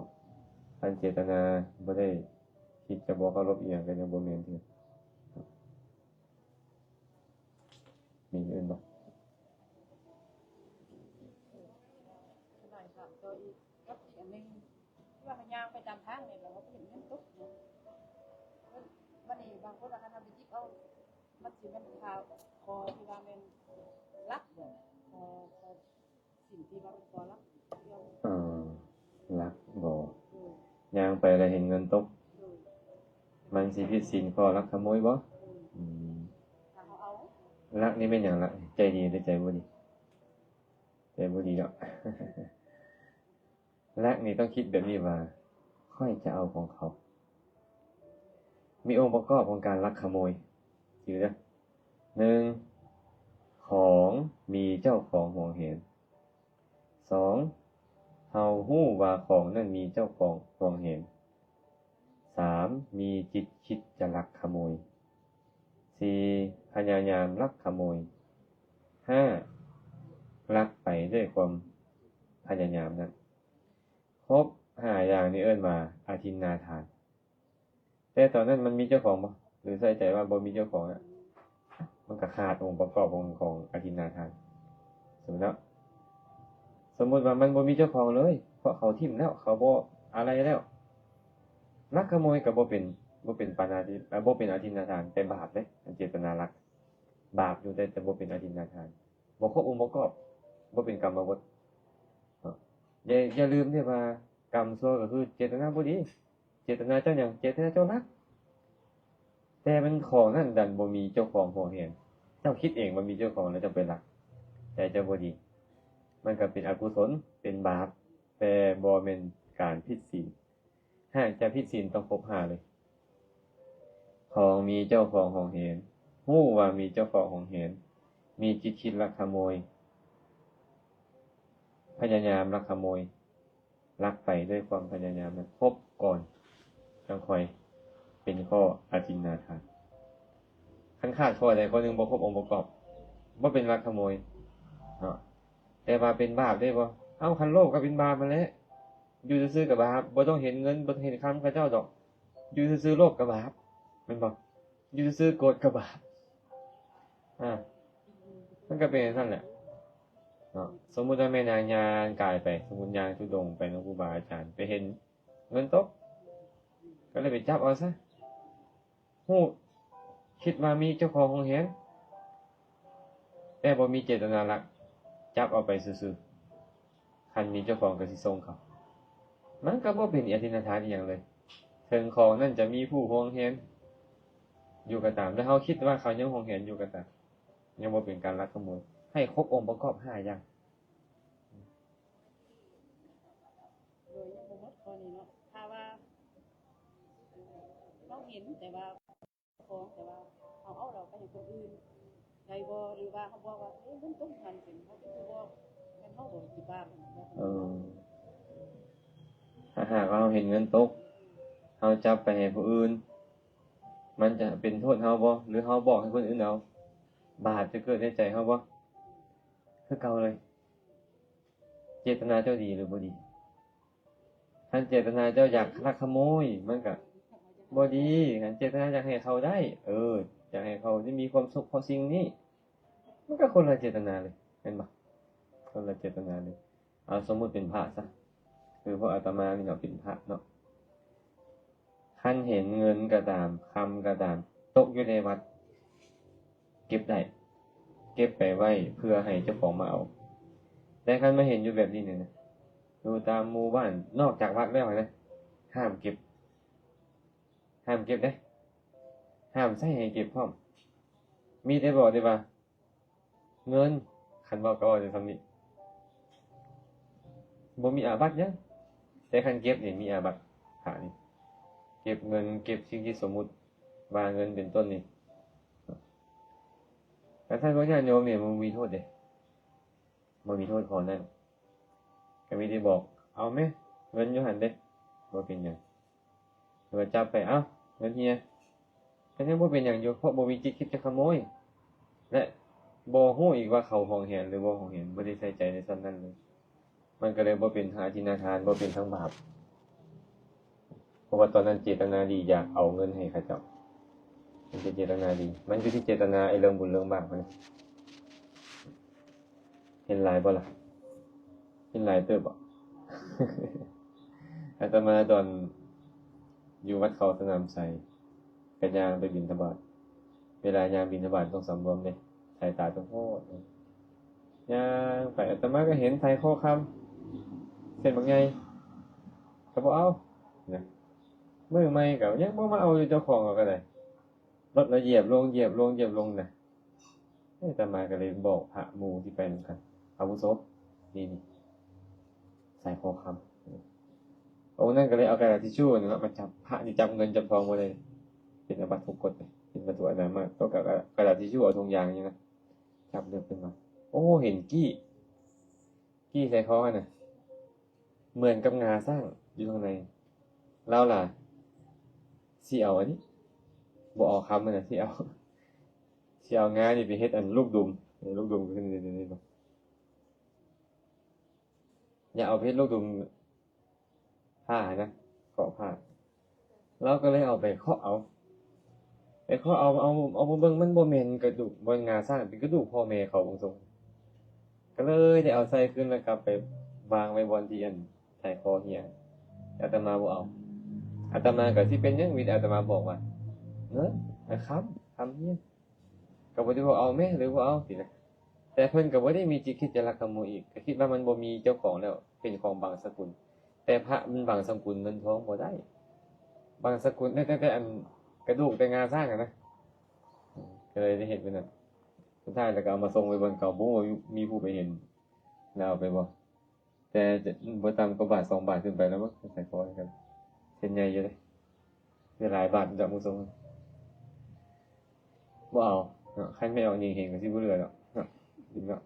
ຄັນເຈດຕະນາບໍ່ໄດ້ຄິດຈະບໍ່ເຄົາລົບອີ່ຫຍັງ ກະຍັງບໍ່ແມ່ນເທື່ອ. ມີອື່ນບໍ່? ກັບອີກອັນໜຶ່ງ ທີ່ວ່າເຮົາຍ່າງໄປຕາມທາງນີ້ ແລ້ວເຮົາໄປເຫັນເງິນຕົກເນາະ ບາດນີ້ບາງຄົນວ່າຄັນເຮົາໄປຫຍິບເອົາ ມັນຊິແມ່ນຄ່າຂໍ້ທີ່ວ່າແມ່ນຫຼັກບໍ? ຂໍ້ ຂໍ້ສິນທີ່ວ່າແມ່ນຂໍ້ຫຼັກ ເອີ ຫຼັກບໍ? ໂດຍ ຍ່າງໄປແລ້ວເຫັນເງິນຕົກ ໂດຍ ມັນຊິຜິດສິນຂໍ້ລັກຂະໂມຍບໍ? ໂດຍ ອືມ ຖ້າເຮົາເອົາ ຫຼັກນີ້ແມ່ນຫຍັງ? ຫຼັກໃຈດີຫຼືໃຈບໍ່ດີ? ໃຈບໍ່ດີເນາະ. ຫຼັກນີ້ຕ້ອງຄິດແບບນີ້ວ່າ ຂ້ອຍຈະເອົາຂອງເຂົາ. ມີອົງປະກອບຂອງການລັກຂະໂມຍ ຈື່ເດີ ໜຶ່ງ ຂອງມີເຈົ້າຂອງຫວງແຫນ. ສອງ ເຮົາຮູ້ວ່າຂອງນັ້ນມີເຈົ້າຂອງຫວງແຫນ. ສາມ ມີຈິດຄິດຈະລັກຂະໂມຍ. ສີ່ ພະຍາຍາມລັກຂະໂມຍ. ຫ້າ ລັກໄປດ້ວຍຄວາມພະຍາຍາມນັ້ນ. ຄົບຫ້າຢ່າງນີ້ເອີ້ນວ່າອະທິນນາທານ. ແຕ່ຕອນນັ້ນມັນມີເຈົ້າຂອງບໍ່? ຫຼືໃສ່ໃຈວ່າບໍ່ມີເຈົ້າຂອງແລ້ວ? ມັນກະຂາດອົງປະກອບຂອງ ຂອງອະທິນນາທານ. ສົມມຸດເນາະ ສົມມຸດວ່າມັນບໍ່ມີເຈົ້າຂອງເລີຍ ເພາະເຂົາຖິ້ມແລ້ວ ເຂົາບໍ່ອາໄລແລ້ວ. ລັກຂະໂມຍກະບໍ່ເປັນ ບໍ່ເປັນປານາທິ ບໍ່ເປັນອະທິນນາທານ ແຕ່ບາບເດ້ ອັນເຈດຕະນາລັກ ບາບຢູ່ ແຕ່ ແຕ່ບໍ່ເປັນອະທິນນາທານ ບໍ່ຄົບອົງປະກອບ ບໍ່ເປັນກຳມະບົດເນາະ. ຢ່າ ຢ່າລືມເດ້ວ່າ ກຳຊົ່ວກະຄືເຈດຕະນາບໍ່ດີ. ເຈດຕະນາເຈົ້າຫຍັງ? ເຈດຕະນາເຈົ້າລັກ ແຕ່ມັນຂອງນັ້ນດັນບໍ່ມີເຈົ້າຂອງຫວງແຫນ. ເຈົ້າຄິດເອງວ່າມີເຈົ້າຂອງແລ້ວເຈົ້າໄປລັກ ໃຈເຈົ້າບໍ່ດີ. ມັນກະເປັນອະກຸສົນ ເປັນບາບ ແຕ່ບໍ່ແມ່ນການຜິດສິນ. ຫາກຈະຜິດສິນຕ້ອງຄົບຫ້າເລີຍ. ຂອງມີເຈົ້າຂອງຫວງແຫນ, ຮູ້ວ່າມີເຈົ້າຂອງຫວງແຫນ, ມີຈິດຄິດລັກຂະໂມຍ, ພະຍາຍາມລັກຂະໂມຍ, ລັກໄປດ້ວຍຄວາມພະຍາຍາມນັ້ນ ຄົບກ່ອນ ຈັ່ງຄ່ອຍເປັນຂໍ້ອະທິນນາທານ. ຄັນຂາດຂໍ້ໃດຂໍ້ໜຶ່ງ ບໍ່ຄົບອົງປະກອບ ບໍ່ເປັນລັກຂະໂມຍເນາະ. ແຕ່ວ່າເປັນບາບໄດ້ບໍ່? ເອົ້າ ຄັນໂລບກະເປັນບາບຫັ້ນແຫຼະ. ຢູ່ຊື່ໆກະບາບ ບໍ່ຕ້ອງເຫັນເງິນ ບໍ່ຕ້ອງເຫັນຄຳເຂົາເຈົ້າດອກ. ຢູ່ຊື່ໆໂລບກະບາບ ແມ່ນບໍ່? ຢູ່ຊື່ໆໂກດກະບາບ. ອາ ມັນກະເປັນຈັ່ງຊັ້ນແຫຼະເນາະ. ສົມມຸດວ່າແມ່ນາງຍ່າງກາຍໄປ ສົມມຸດຍ່າງທຸດົງໄປນຳຄູບາອາຈານ ໄປເຫັນເງິນຕົກ ກະເລີຍໄປຈັບເອົາຊະ. ຮູ້ ຄິດວ່າມີເຈົ້າຂອງຫວງແຫນ ແຕ່ບໍ່ມີເຈດຕະນາລັກ ຈັບເອົາໄປຊື່ໆ. ຄັນມີເຈົ້າຂອງກະຊິສົ່ງເຂົາ ມັນກະບໍ່ເປັນອະທິນນາທານອີ່ຫຍັງເລີຍ. ເຖິງຂອງນັ້ນຈະມີຜູ້ຫວງແຫນຢູ່ກະຕາມ ແລະເຮົາຄິດວ່າເຂົາຍັງຫວງແຫນຢູ່ກະຕາມ ຍັງບໍ່ເປັນການລັກຂະໂມຍ. ໃຫ້ຄົບອົງປະກອບຫ້າຢ່າງ. ໂດຍ ຍັງບໍ່ໝົດຂໍ້ນີ້ເນາະ. ຖ້າວ່າເຮົາເຫັນແຕ່ວ່າຂອງ ແຕ່ວ່າເຮົາເອົາແລ້ວໄປໃຫ້ຄົນອື່ນໄດ້ບໍ່? ຫຼືວ່າເຮົາບອກວ່າ ເອີ ມັນຕົກຫັ້ນເປັນ ເຮົາເປັນຜູ້ບອກ ແມ່ນ ເອີ ຖ້າຫາກວ່າເຮົາເຫັນເງິນຕົກ ເຮົາຈັບໄປໃຫ້ຜູ້ອື່ນ ມັນຈະເປັນໂທດເຮົາບໍ່ ຫຼືເຮົາບອກໃຫ້ຄົນອື່ນເອົາ? ບາບຈະເກີດໃນໃຈເຮົາບໍ່? ຄືເກົ່າເລີຍ. ເຈດຕະນາເຈົ້າດີຫຼືບໍ່ດີ? ຄັນເຈດຕະນາເຈົ້າຢາກລັກຂະໂມຍ ມັນກະບໍ່ດີ. ຄັນເຈດຕະນາຢາກໃຫ້ເຂົາໄດ້ ເອີ ຢາກໃຫ້ເຂົາໄດ້ມີຄວາມສຸກເພາະສິ່ງນີ້ ມັນກະຄົນລະເຈດຕະນາເລີຍ ແມ່ນບໍ່? ຄົນລະເຈດຕະນາເລີຍ. ເອົາ ສົມມຸດເປັນພະຊະ ຄືພວກອາດຕະມານີ້ເນາະ ເປັນພະເນາະ ຄັນເຫັນເງິນກະຕາມ ຄຳກະຕາມ ຕົກຢູ່ໃນວັດ ເກັບໄດ້ ເກັບໄປໄວ້ເພື່ອໃຫ້ເຈົ້າຂອງມາເອົາ. ແຕ່ຄັນມາເຫັນຢູ່ແບບນີ້ນີ້ນະ ຢູ່ຕາມໝູ່ບ້ານ ນອກຈາກວັດແລ້ວນະ ຫ້າມເກັບ ຫ້າມເກັບເດ້ ຫ້າມໃຊ້ໃຫ້ເກັບພ້ອມ. ມີແຕ່ບອກແຕ່ວ່າ ເງິນ ຄັນເວົ້າກະເວົ້າແຕ່ສ່ຳນີ້ ບໍ່ມີອາບັດຫຍັງ. ແຕ່ຄັນເກັບນີ້ມີອາບັດ ພະນີ້ ເກັບເງິນ ເກັບສິ່ງທີ່ສົມມຸດວ່າເງິນເປັນຕົ້ນນີ້. ກະຊັ້ນພວກຍາດໂຍມນີ້ບໍ່ມີໂທດເດ້ ບໍ່ມີໂທດຂໍ້ນັ້ນ. ກະມີແຕ່ບອກ ເອົາແມ ເງິນຢູ່ຫັ້ນເດ້ ບໍ່ເປັນຫຍັງ. ຫຼືວ່າຈັບໄປ ເອົ້າ ເງິນເຮຍ ກະຍັງບໍ່ເປັນຫຍັງຢູ່ ເພາະບໍ່ມີຈິດຄິດຈະຂະໂມຍ ແລະ ບໍ່ຮູ້ອີກວ່າເຂົາຫວງແຫນຫຼືບໍ່ຫວງແຫນ ບໍ່ໄດ້ໃສ່ໃຈໃນສ່ຳນັ້ນເລີຍ. ມັນກະເລີຍບໍ່ເປັນອະທິນນາທານ ບໍ່ເປັນທັງບາບ ເພາະວ່າຕອນນັ້ນເຈດຕະນາດີ ຢາກເອົາເງິນໃຫ້ເຂົາເຈົ້າ ມັນເປັນເຈດຕະນາດີ. ມັນຢູ່ທີ່ເຈດຕະນາ ໄອ້ເລື່ອງບຸນເລື່ອງບາບຫັ້ນ. ເຫັນຫຼາຍບໍ່ລະ? ເຫັນຫຼາຍເຕີບບໍ່? ອາດຕະມາຕອນຢູ່ວັດເຂົາສະໜາມໄຊ ກະຍ່າງໄປບິນທະບາດ. ເວລາຍ່າງບິນທະບາດຕ້ອງສຳລວມເດ້ ສາຍຕາຕ້ອງໂຫດ. ຍ່າງໄປ ອາດຕະມາກະເຫັນໄຊຄໍຄຳເສັ້ນບັກໃຫຍ່ ກະບໍ່ເອົານະ. ມື້ໃໝ່ກະຍັງບໍ່ມາເອົາຢູ່ ເຈົ້າຂອງເຂົາກະໄດ້. ລົດລະຢຽບລົງ ຢຽບລົງ ຢຽບລົງນະ. ອາດຕະມາກະເລີຍບອກພະໝູ່ທີ່ໄປນຳກັນ ອາວຸໂສ ນີ້ ນີ້ ໄຊຄໍຄຳ. ອົງນັ້ນກະເລີຍເອົາກະດາດທິຊູ່ຫັ້ນເນາະມາຈັບ ພະນີ້ຈັບເງິນຈັບທອງບໍ່ໄດ້ ເປັນອາບັດທຸກກົດ ເປັນວັດຖຸອະນາມາດ. ເອົາກະ ກະດາດທິຊູ່ ເອົາຖົງຢາງຫຍັງນະ ຈັບເລີຍເພິ່ນວ່າ ໂອ້ ເຫັນກີ້ ກີ້ໃສ່ຄໍຫັ້ນນະ ເໝືອນກັບງາຊ້າງຢູ່ຂ້າງໃນ. ລາວລະຊິເອົາອັນນີ້ ບໍ່ເອົາຄຳຫັ້ນນະ ຊິເອົາ ຊິເອົາງານີ້ໄປເຮັດອັນລູກດຸມ ເອີ ລູກດຸມຄືນີ້ ນີ້ ນີ້ ຢາກເອົາໄປເຮັດລູກດຸມຜ້າຫັ້ນນະ ເຄາະຜ້າ. ລາວກະເລີຍເອົາໄປເຄາະເອົາ ໄປເຄາະເອົາ ເອົາ ເອົາມາເບິ່ງ ມັນບໍ່ແມ່ນກະດູກ ບໍ່ແມ່ນງາຊ້າງ ເປັນກະດູກພໍ່ແມ່ເຂົາເບິ່ງຊົງ. ກະເລີຍໄດ້ເອົາໃສ່ຄືນ ແລ້ວກະໄປວາງໄວ້ບ່ອນທີ່ອັນໄຊຄໍເຮຍ. ອາດຕະມາບໍ່ເອົາ ອາດຕະມາກະຊິເປັນຫຍັງ ມີແຕ່ອາດຕະມາບອກວ່າ ເງິນ ອາ ຄຳ ຄຳເຮຍ. ກະບໍ່ໄດ້ບອກເອົາແມ ຫຼືບໍ່ເອົາຊີ້ນະ. ແຕ່ເພິ່ນກະບໍ່ໄດ້ມີຈິດຄິດຈະລັກຂະໂມຍອີກ ກະຄິດວ່າມັນບໍ່ມີເຈົ້າຂອງແລ້ວ ເປັນຂອງບັງສະກຸນ. ແຕ່ພະມັນບັງສະກຸນເງິນທອງບໍ່ໄດ້ ບັງສະກຸນແຕ່ ແຕ່ ແຕ່ອັນກະດູກແຕ່ງາຊ້າງຫັ້ນນະ. ກະເລີຍໄດ້ເຮັດແບບນັ້ນ ສຸດທ້າຍແລ້ວກະເອົາມາສົ່ງໄວ້ບ່ອນເກົ່າ ບໍ່ຮູ້ວ່າມີ ມີຜູ້ໄປເຫັນ ແລ້ວເອົາໄປບໍ່. ແຕ່ບໍ່ຕ່ຳກວ່າບາດສອງບາດຂຶ້ນໄປແລ້ວມັ້ງ ໃສ່ຄໍກັນ ເສັ້ນໃຫຍ່ຢູ່ເດ້ ໄດ້ຫຼາຍບາດດອກ ເບິ່ງຊົງ. ບໍ່ເອົາເນາະ ຄັນແມ່ອອກຍິງເຫັນກະຊິບໍ່ເຫຼືອດອກເນາະ ກິນເນາະ.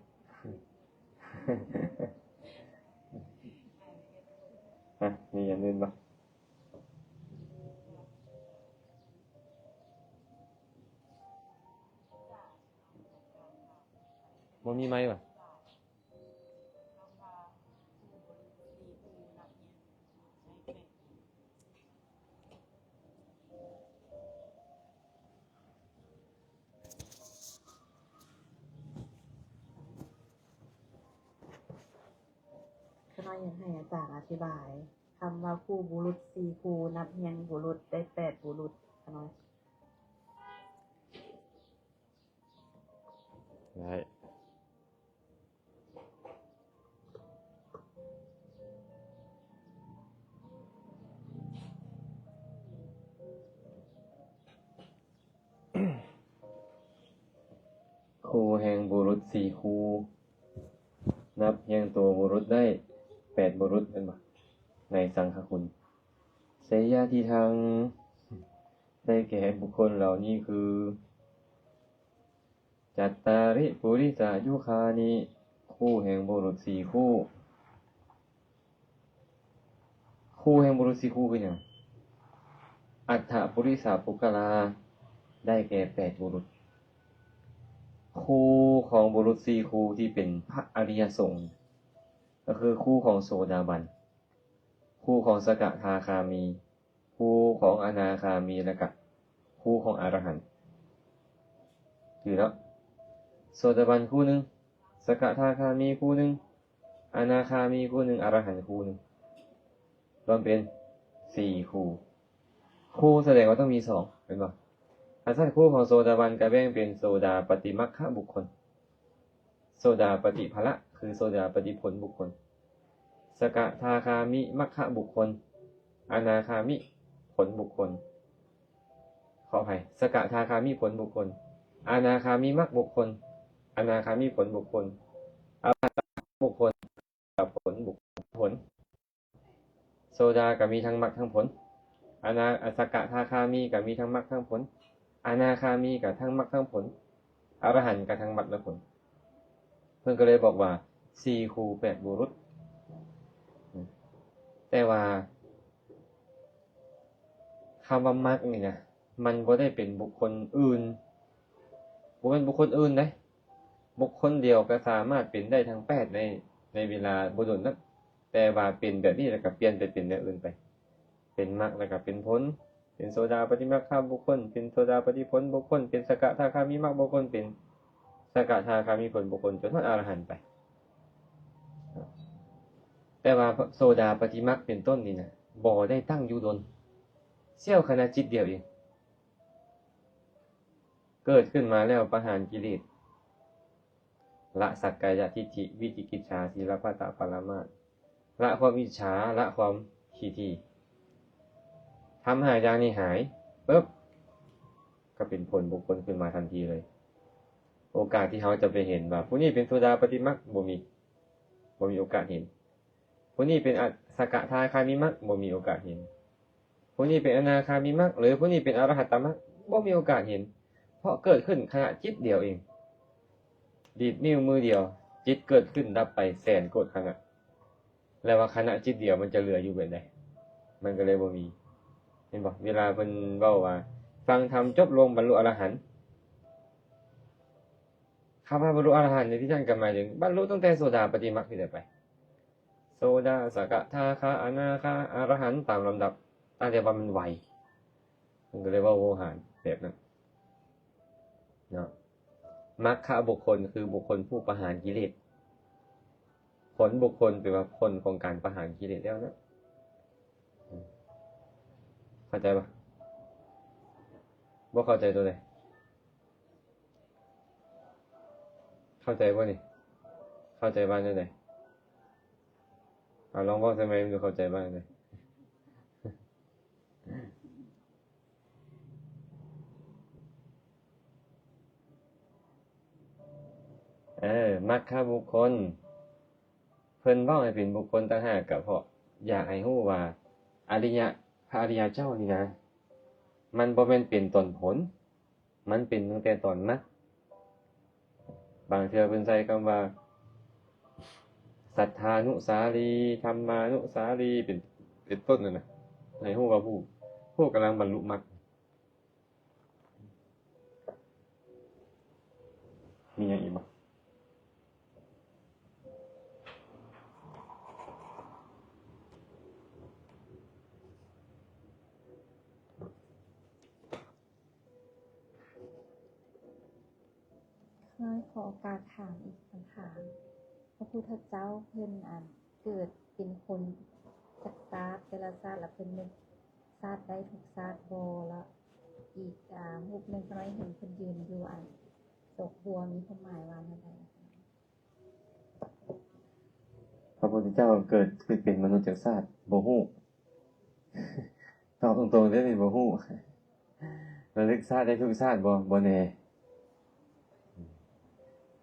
ຮະ ມີອັນອື່ນບໍ່? ບໍ່ມີໄມຫວາ? ຂ້ານ້ອຍຢາກໃຫ້ອາຈານອະທິບາຍຄຳວ່າຄູ່ບຸລຸດສີ່ຄູ່ ນັບຮຽງບຸລຸດໄດ້ແປດບຸລຸດ. ຂ້ານ້ອຍ ໄດ້ ຄູ່ແຫ່ງບຸລຸດສີ່ຄູ່ ນັບຮຽງໂຕບຸລຸດໄດ້ແປດບຸລຸດ ແມ່ນບໍ່? ໃນສັງຄະຄຸນ ເສຍຍະທິທັງ ໄດ້ແກ່ບຸກຄົນເຫຼົ່ານີ້ຄື ຈັດຕາລິ ປຸລິສະຍຸຄານິ ຄູ່ແຫ່ງບຸລຸດສີ່ຄູ່. ຄູ່ແຫ່ງບຸລຸດສີ່ຄູ່ຄືຫຍັງ? ອັດຖະປຸລິສະປຸກກະລາ ໄດ້ແກ່ແປດບຸລຸດ. ຄູ່ຂອງບຸລຸດສີ່ຄູ່ທີ່ເປັນພະອະລິຍະສົງ ກໍຄືຄູ່ຂອງໂສດາບັນ, ຄູ່ຂອງສະກະທາຄາມີ, ຄູ່ຂອງອະນາຄາມີ ແລະກະຄູ່ຂອງອະລະຫັນ. ຖືເນາະ, ໂສດາບັນຄູ່ໜຶ່ງ, ສະກະທາຄາມີຄູ່ໜຶ່ງ, ອະນາຄາມີຄູ່ໜຶ່ງ, ອະລະຫັນຄູ່ໜຶ່ງ, ລວມເປັນສີ່ຄູ່. ຄູ່ສະແດງວ່າຕ້ອງມີສອງ ແມ່ນບໍ່? ຄັນຊັ້ນ ຄູ່ຂອງໂສດາບັນກະແບ່ງເປັນໂສດາປະຕິມັກຄະບຸກຄົນ, ໂສດາປະຕິຜະລະ ຄືໂສດາປະຕິຜົນບຸກຄົນ, ສະກະທາຄາມິມັກຄະບຸກຄົນ, ອະນາຄາມິຜົນບຸກຄົນ, ຂໍອະໄພ, ສະກະທາຄາມິຜົນບຸກຄົນ, ອະນາຄາມິມັກບຸກຄົນ, ອະນາຄາມິຜົນບຸກຄົນ, ອະລະຫັນບຸກຄົນ, ຜົນບຸກຄົນ. ໂສດາກໍມີທັງມັກທັງຜົນ, ອະນາ ອະ ສະກະທາຄາມີກໍມີທັງມັກທັງຜົນ, ອະນາຄາມີກໍທັງມັກທັງຜົນ, ອະລະຫັນກໍທັງມັກແລະຜົນ. ເພິ່ນກໍເລີຍບອກວ່າ ສີ່ຄູ່ແປດບຸລຸດ. ແຕ່ວ່າຄຳວ່າມັກນີ້ນະ ມັນບໍ່ໄດ້ເປັນບຸກຄົນອື່ນ, ບໍ່ແມ່ນບຸກຄົນອື່ນເດ້. ບຸກຄົນດຽວກໍສາມາດເປັນໄດ້ທັງແປດໃນ ໃນເວລາບໍ່ດົນນັ້ນ, ແຕ່ວ່າເປັນແບບນີ້ແລ້ວກໍປ່ຽນໄປເປັນແນວອື່ນໄປ, ເປັນມັກແລ້ວກໍເປັນຜົນ, ເປັນໂສດາປະຕິມັກຄະບຸກຄົນ, ເປັນໂສດາປະຕິຜົນບຸກຄົນ, ເປັນສະກະທາຄາມິມັກບຸກຄົນ, ເປັນສະກະທາຄາມິຜົນບຸກຄົນ, ຈົນຮອດອະລະຫັນໄປ. ແຕ່ວ່າໂສດາປະຕິມັກເປັນຕົ້ນນີ້ນະ ບໍ່ໄດ້ຕັ້ງຢູ່ດົນ, ສ່ຽວຂະນະຈິດດຽວເອງ ເກີດຂຶ້ນມາແລ້ວປະຫານກິເລດ, ລະສັກກາຍະທິດຖິ, ວິຈິກິດສາ, ສີລະພັດຕະ, ປະລະມາດ, ລະຄວາມອິດສາ, ລະຄວາມຂີ້ຖີ່. ທຳຫ້າຢ່າງນີ້ຫາຍປຶບ ກໍເປັນຜົນບຸກຄົນຂຶ້ນມາທັນທີເລີຍ. ໂອກາດທີ່ເຮົາຈະໄປເຫັນວ່າຜູ້ນີ້ເປັນໂສດາປະຕິມັກ ບໍ່ມີ, ບໍ່ມີໂອກາດເຫັນ. ຜູ້ນີ້ເປັນອະ ສະກະທາຄາມິມັກ ບໍ່ມີໂອກາດເຫັນ. ຜູ້ນີ້ເປັນອະນາຄາມິມັກ ຫຼື ຜູ້ນີ້ເປັນອະລະຫັດຕະມັກ ບໍ່ມີໂອກາດເຫັນ, ເພາະເກີດຂຶ້ນຂະນະຈິດດຽວເອງ. ດີດນິ້ວມືດຽວ ຈິດເກີດຂຶ້ນດັບໄປແສນໂກດຂະນະ, ແລ້ວວ່າຂະນະຈິດດຽວມັນຈະເຫຼືອຢູ່ແບບໃດ? ມັນກໍເລີຍບໍ່ມີ. ເຫັນບໍ່? ເວລາເພິ່ນເວົ້າວ່າ ຟັງທຳຈົບລົງບັນລຸອະລະຫັນ, ຄຳວ່າບັນລຸອະລະຫັນໃນທີ່ນັ້ນກໍໝາຍເຖິງບັນລຸຕັ້ງແຕ່ໂສດາປະຕິມັກນີ້ແຫຼະໄປ. ໂສດາ, ສະກະທາຄາ, ອະນາຄາ, ອະລະຫັນຕາມລຳດັບ, ຕັ້ງແຕ່ວ່າມັນໄວ, ເພິ່ນກໍເລີຍເວົ້າໂວຫານແບບນັ້ນເນາະ. ມັກຄະບຸກຄົນຄືບຸກຄົນຜູ້ປະຫານກິເລດ, ຜົນບຸກຄົນແປວ່າຜົນຂອງການປະຫານກິເລດແລ້ວເນາະ. ເຂົ້າໃຈບໍ່? ບໍ່ເຂົ້າໃຈຕົວໃດ? ເຂົ້າໃຈບໍ່ນີ້? ເຂົ້າໃຈວ່າແນວໃດ? ເອົາ ລອງເວົ້າໃສ່ໄມ ເບິ່ງດູ ເຂົ້າໃຈວ່າແນວໃດ? ເອີ ມັກຄະບຸກຄົນ ເພິ່ນເວົ້າໃຫ້ເປັນບຸກຄົນຕ່າງຫາກ ກໍເພາະຢາກໃຫ້ຮູ້ວ່າອະລິຍະ ພະອະລິຍະເຈົ້ານີ້ນະ ມັນບໍ່ແມ່ນເປັນຕອນຜົນ, ມັນເປັນຕັ້ງແຕ່ຕອນມັກ. ບາງເທື່ອເພິ່ນໃຊ້ຄຳວ່າ ສັດທານຸສາລີ ທຳມານຸສາລີ ເປັນ ເປັນຕົ້ນນັ້ນນະ, ໃຫ້ຮູ້ວ່າຜູ້ ຜູ້ກຳລັງບັນລຸມັກ. ມີຫຍັງອີກບໍ່? ຂ້ານ້ອຍຂໍໂອກາດຖາມອີກຄຳຖາມ. ພະພຸດທະເຈົ້າເພິ່ນ ອັນ ເກີດເປັນຄົນຈັກຊາດ ແຕ່ລະຊາດ ລະເພິ່ນນຶກຊາດໄດ້ທຸກຊາດບໍ່? ລະອີກ ອາ ຮູບໜຶ່ງຂ້ານ້ອຍເຫັນເພິ່ນຢືນຢູ່ ອັນ ດອກບົວ ມີຄວາມໝາຍວ່າແນວໃດ? ພະພຸດທະເຈົ້າເກີດ ເກີດເປັນມະນຸດຈັກຊາດ ບໍ່ຮູ້. ຕອບຕົງໆເລີຍນີ້ ບໍ່ຮູ້. ລະລຶກຊາດໄດ້ທຸກຊາດບໍ່? ບໍ່ແນ່.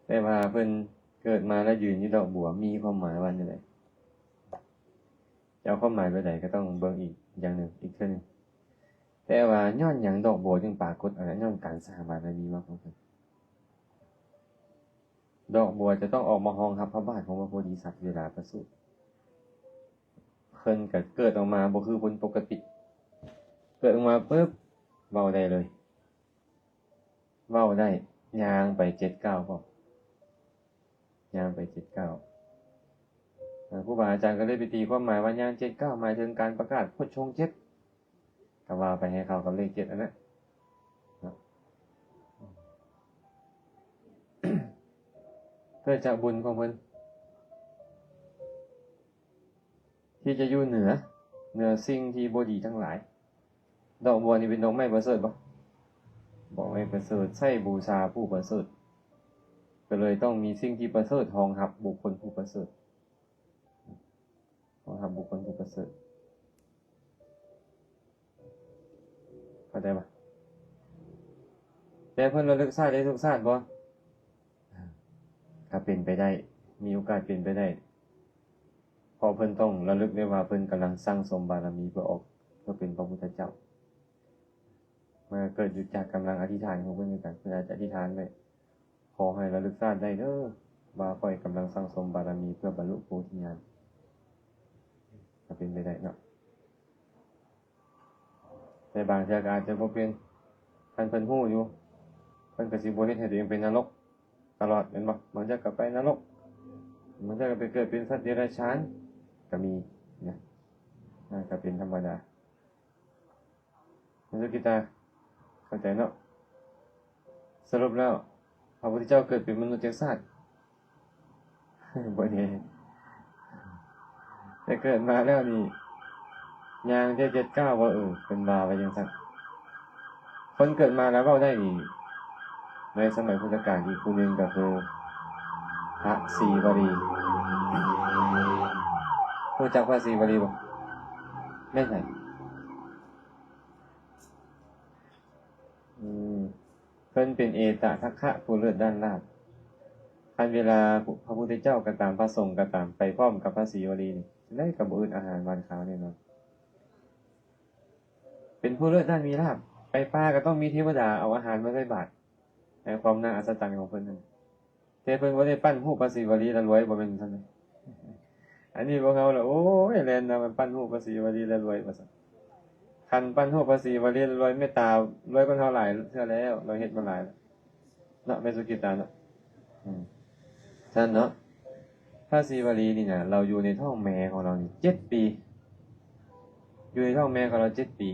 ແຕ່ວ່າເພິ່ນເກີດມາແລ້ວຢືນຢູ່ດອກບົວ ມີຄວາມໝາຍວ່າແນວໃດ? ຈະເອົາຄວາມໝາຍແບບໃດ ກໍຕ້ອງເບິ່ງອີກຢ່າງໜຶ່ງ ອີກເທື່ອໜຶ່ງ. ແຕ່ວ່າຍ້ອນຫຍັງດອກບົວຈຶ່ງປາກົດ? ອັນນັ້ນຍ້ອນການສ້າງບາລະມີມາຂອງເພິ່ນ. ດອກບົວຈະຕ້ອງອອກມາຮອງຮັບພະບາດຂອງພະໂພທິສັດເວລາປະສູດ. ເພິ່ນກໍເກີດອອກມາບໍ່ຄືຄົນປົກກະຕິ. ເກີດອອກມາປຶບ ເວົ້າໄດ້ເລີຍ. ເວົ້າໄດ້ ຍ່າງໄປເຈັດກ້າວພໍ. ຍ່າງໄປເຈັດກ້າວ. ເອີ ຄູບາອາຈານກໍເລີຍໄປຕີຄວາມໝາຍວ່າຍ່າງເຈັດກ້າວ ໝາຍເຖິງການປະກາດໂພດຊົງເຈັດ ກໍວ່າໄປໃຫ້ເຂົ້າກັບເລກເຈັດອັນນັ້ນເນາະ. ເກີດຈາກບຸນຂອງເພິ່ນ ທີ່ຈະຢູ່ເໜືອ ເໜືອສິ່ງທີ່ບໍ່ດີທັງຫຼາຍ. ດອກບົວນີ້ເປັນດອກໄມ້ປະເສີດບໍ່? ດອກໄມ້ປະເສີດ ໃຊ້ບູຊາຜູ້ປະເສີດ, ກໍເລີຍຕ້ອງມີສິ່ງທີ່ປະເສີດຮອງຮັບບຸກຄົນຜູ້ປະເສີດ, ຮອງຮັບບຸກຄົນຜູ້ປະເສີດ. ເຂົ້າໃຈບໍ່? ແຕ່ເພິ່ນລະລຶກຊາດໄດ້ທຸກຊາດບໍ່? ກໍເປັນໄປໄດ້, ມີໂອກາດເປັນໄປໄດ້, ເພາະເພິ່ນຕ້ອງລະລຶກໄດ້ວ່າເພິ່ນກຳລັງສັ່ງສົມບາລະມີເພື່ອອອກ ເພື່ອເປັນພະພຸດທະເຈົ້າ. ມັນກໍເກີດຢູ່ຈາກກຳລັງອະທິຖານຂອງເພິ່ນຄືກັນ. ເພິ່ນອາດຈະອະທິຖານໄວ້ ຂໍໃຫ້ລະລຶກຊາດໄດ້ເດີ ວ່າຂ້ອຍກຳລັງສັ່ງສົມບາລະມີເພື່ອບັນລຸໂພທິຍານ, ກໍເປັນໄປໄດ້ເນາະ. ແຕ່ບາງເທື່ອກໍອາດຈະບໍ່ເປັນ, ຄັນເພິ່ນຮູ້ຢູ່ ເພິ່ນກໍຊິບໍ່ເຮັດໃຫ້ຕົວເອງເປັນນະລົກຕະຫຼອດ ແມ່ນບໍ່? ບາງເທື່ອກໍໄປນະລົກ, ບາງເທື່ອກໍໄປເກີດເປັນສັດເດຍລະສານກໍມີນະ, ມັນກໍເປັນທຳມະດາ. ແມ່ສຸກິດຕາ ເຂົ້າໃຈເນາະ? ສະຫຼຸບແລ້ວ ພະພຸດທະເຈົ້າເກີດເປັນມະນຸດຈັກຊາດ? ບໍ່ແນ່. ແຕ່ເກີດມາແລ້ວນີ້ ຍ່າງໄດ້ເຈັດກ້າວບໍ່? ເອີ ເພິ່ນວ່າໄວ້ຈັ່ງຊັ້ນ. ຄົນເກີດມາແລ້ວເວົ້າໄດ້ນີ້ ໃນສະໄໝພຸດທະການອີກຜູ້ໜຶ່ງກໍຄືພະສີວະລີ. ຮູ້ຈັກພະສີວະລີບໍ່? ແມ່ນໃຜ? ອືມ ເພິ່ນເປັນເອຕະທັກຂະ ຜູ້ເລີດດ້ານລາບ. ຄັນເວລາພະພຸດທະເຈົ້າກໍຕາມ ພະສົງກໍຕາມ ໄປພ້ອມກັບພະສີວະລີນີ້ ຈັ່ງໃດກໍບໍ່ອຶດອາຫານຫວານຄາວແນ່ນອນ. ເປັນຜູ້ເລີດດ້ານມີລາບ, ໄປປ່າກໍຕ້ອງມີເທວະດາເອົາອາຫານມາໃສ່ບາດ. ໃນຄວາມໜ້າອັດສະຈັນຂອງເພິ່ນນັ້ນ ແຕ່ເພິ່ນບໍ່ໄດ້ປັ້ນຮູບພະສີວະລີລະລວຍ, ບໍ່ແມ່ນຊັ້ນເດ້. ອັນນີ້ພວກເຮົາລະ ໂອ້ຍ ແລ່ນນຳປັ້ນຮູບພະສີວະລີລະລວຍວ່າຊັ້ນ. ຄັນປັ້ນຮູບພະສີວະລີລະລວຍ ແມ່ນຕາລວຍກວ່າເຮົາຫຼາຍເທື່ອແລ້ວ, ລາວເຮັດມາຫຼາຍແລ້ວເນາະ ແມ່ສຸກິດຕາເນາະ. ອືມ ຊັ້ນເນາະ. ພະສີວະລີນີ້ນະ ລາວຢູ່ໃນທ້ອງແມ່ຂອງລາວນີ້ເຈັດປີ, ຢູ່ໃນທ້ອງແມ່ຂອງລາວເຈັດປີ.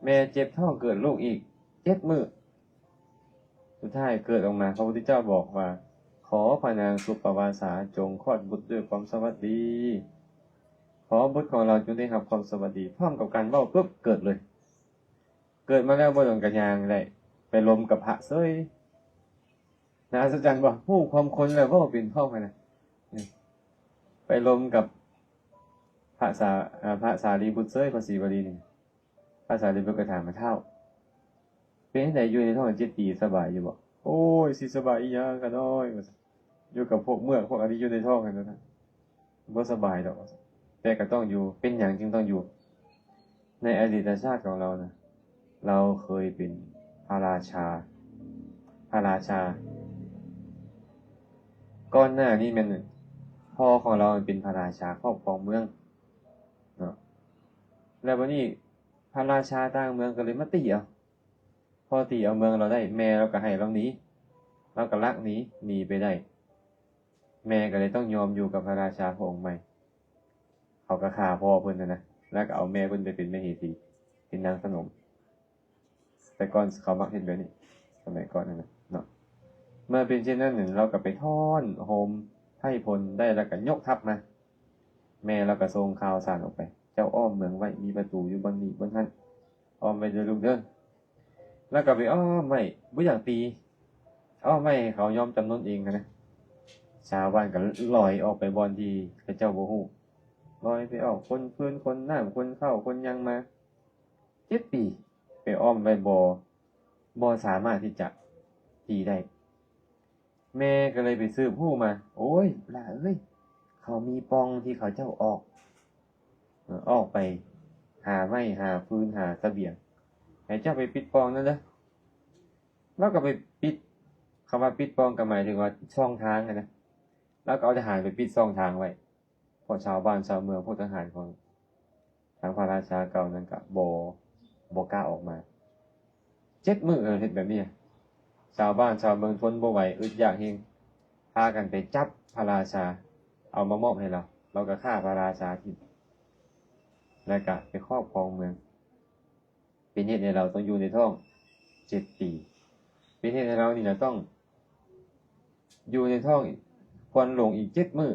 ແມ່ເຈັບທ້ອງເກີດລູກອີກເຈັດມື້. ສຸດທ້າຍເກີດອອກມາ ພະພຸດທະເຈົ້າບອກວ່າ ຂໍພະນາງສຸປະວາສາຈົ່ງຄອດບຸດດ້ວຍຄວາມສະຫວັດດີ, ຂໍບຸດຂອງລາວຈົ່ງໄດ້ຮັບຄວາມສະຫວັດດີ. ພ້ອມກັບການເວົ້າປຶບ ເກີດເລີຍ. ເກີດມາແລ້ວບໍ່ດົນກໍຍ່າງໄດ້, ໄປລົມກັບພະເສີຍ. ໜ້າອັດສະຈັນບໍ່? ຮູ້ຄວາມຄົນແລ້ວເວົ້າເປັນພ້ອມຫັ້ນນະ. ໄປລົມກັບພະສາ ອາ ພະສາລີບຸດເສີຍ, ພະສີວະລີນີ້. ພະສາລີບຸດກໍຖາມວ່າ ທ້າວ ເປັນຈັ່ງໃດຢູ່ໃນທ້ອງເຈັດປີ ສະບາຍຢູ່ບໍ່? ໂອ້ຍ ຊິສະບາຍອີ່ຫຍັງຂ້ານ້ອຍ ວ່າຊັ້ນ. ຢູ່ກັບພວກເມືອກພວກອັນນີ້ຢູ່ໃນທ້ອງຫັ້ນນະ ບໍ່ສະບາຍດອກ ວ່າຊັ້ນ. ແຕ່ກໍຕ້ອງຢູ່. ເປັນຫຍັງຈຶ່ງຕ້ອງຢູ່? ໃນອະດີດຕະຊາດຂອງລາວນະ ລາວເຄີຍເປັນພະລາຊາ, ພະລາຊາ. ກ່ອນໜ້ານີ້ແມ່ນພໍ່ຂອງລາວເປັນພະລາຊາຄອບຄອງເມືອງເນາະ. ແລ້ວບັດນີ້ພະລາຊາຕ່າງເມືອງກໍເລີຍມາຕີເອົາ. ພໍຕີເອົາເມືອງລາວໄດ້ ແມ່ລາວກໍໃຫ້ລາວໜີ, ລາວກໍລັກໜີ ໜີໄປໄດ້. ແມ່ກໍເລີຍຕ້ອງຍອມຢູ່ກັບພະລາຊາພະອົງໃໝ່. ເຂົາກໍຂ້າພໍ່ເພິ່ນຫັ້ນນະ ແລ້ວກໍເອົາແມ່ເພິ່ນໄປເປັນມະເຫສີ ເປັນນາງສະໜົມ. ແຕ່ກ່ອນເຂົາມັກເຮັດແບບນີ້ ສະໄໝກ່ອນຫັ້ນນະເນາະ. ເມື່ອເປັນເຊັ່ນນັ້ນ ລາວກໍໄປທ້ອນໂຮມໄພ້ພົນໄດ້ ແລ້ວກໍຍົກທັບມາ. ແມ່ລາວກໍສົ່ງຂ່າວສານອອກໄປ ເຈົ້າອ້ອມເມືອງໄວ້ ມີປະຕູຢູ່ບ່ອນນີ້ບ່ອນຫັ້ນ ອ້ອມໄວ້ເດີລູກເດີ. ແລ້ວກໍໄປອ້ອມໄວ້ ບໍ່ຢາກຕີ, ອ້ອມໄວ້ໃຫ້ເຂົາຍອມຈຳນົນເອງຫັ້ນນະ. ຊາວບ້ານກໍລອຍອອກໄປບ່ອນທີ່ເຂົາເຈົ້າບໍ່ຮູ້, ລອຍໄປອອກ ຂົນຟືນ ຂົນນ້ຳ ຂົນເຂົ້າ ຂົນຫຍັງມາ. ເຈັດປີ ໄປອ້ອມໄວ້ບໍ່ ບໍ່ສາມາດທີ່ຈະຕີໄດ້. ແມ່ກໍເລີຍໄປສືບຮູ້ມາ, ໂອ້ຍ ຫຼາເອີຍ ເຂົາມີປ່ອງທີ່ເຂົາເຈົ້າອອກ, ເອີ ອອກໄປຫາໄມ້ ຫາຟືນ ຫາສະບຽງ, ໃຫ້ເຈົ້າໄປປິດປ່ອງນັ້ນເດີ. ລາວກໍໄປປິດ, ຄຳວ່າປິດປ້ອງກໍໝາຍເຖິງວ່າຊ່ອງທາງຫັ້ນນະ, ລາວກໍເອົາທະຫານໄປປິດຊ່ອງທາງໄວ້ ເພາະຊາວບ້ານຊາວເມືອງ ພວກທະຫານຂອງທາງພະລາຊາເກົ່ານັ້ນກໍບໍ່, ບໍ່ກ້າອອກມາ. ເຈັດມື້ເຮັດແບບນີ້, ຊາວບ້ານຊາວເມືອງທົນບໍ່ໄຫວ ອຶດຢາກແຮງ ພາກັນໄປຈັບພະລາຊາ ເອົາມາມອບໃຫ້ລາວ, ລາວກໍຂ້າພະລາຊາຖິ້ມ ແລ້ວກໍໄປຄອບຄອງເມືອງ. ເປັນເຫດໃຫ້ລາວຕ້ອງຢູ່ໃນທ້ອງເຈັດປີ, ເປັນເຫດໃຫ້ລາວນີ້ນະຕ້ອງຢູ່ໃນທ້ອງຄວັນຫຼົງອີກເຈັດມື້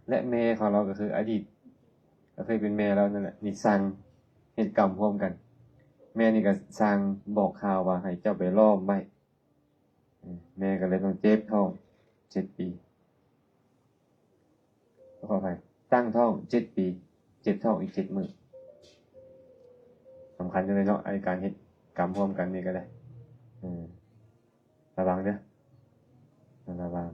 ແລະ ແມ່ຂອງລາວກໍຄືອະດີດ ກໍເຄີຍເປັນແມ່ລາວນັ້ນແຫຼະ ນີ້ສັ່ງເຮັດກຳຮ່ວມກັນ. ແມ່ນີ້ກໍສັ່ງບອກຂ່າວວ່າໃຫ້ເຈົ້າໄປລ້ອມໄວ້, ແມ່ກໍເລີຍຕ້ອງເຈັບທ້ອງເຈັດປີ. ຂໍອະໄພ, ຕັ້ງທ້ອງເຈັດປີ, ເຈັບທ້ອງອີກເຈັດມື້. ສຳຄັນຢູ່ເລີຍເນາະ, ໄອ້ການເຮັດກຳຮ່ວມກັນນີ້ກໍໄດ້. ເອີ, ລະວັງເດີ້, ລະວັງ.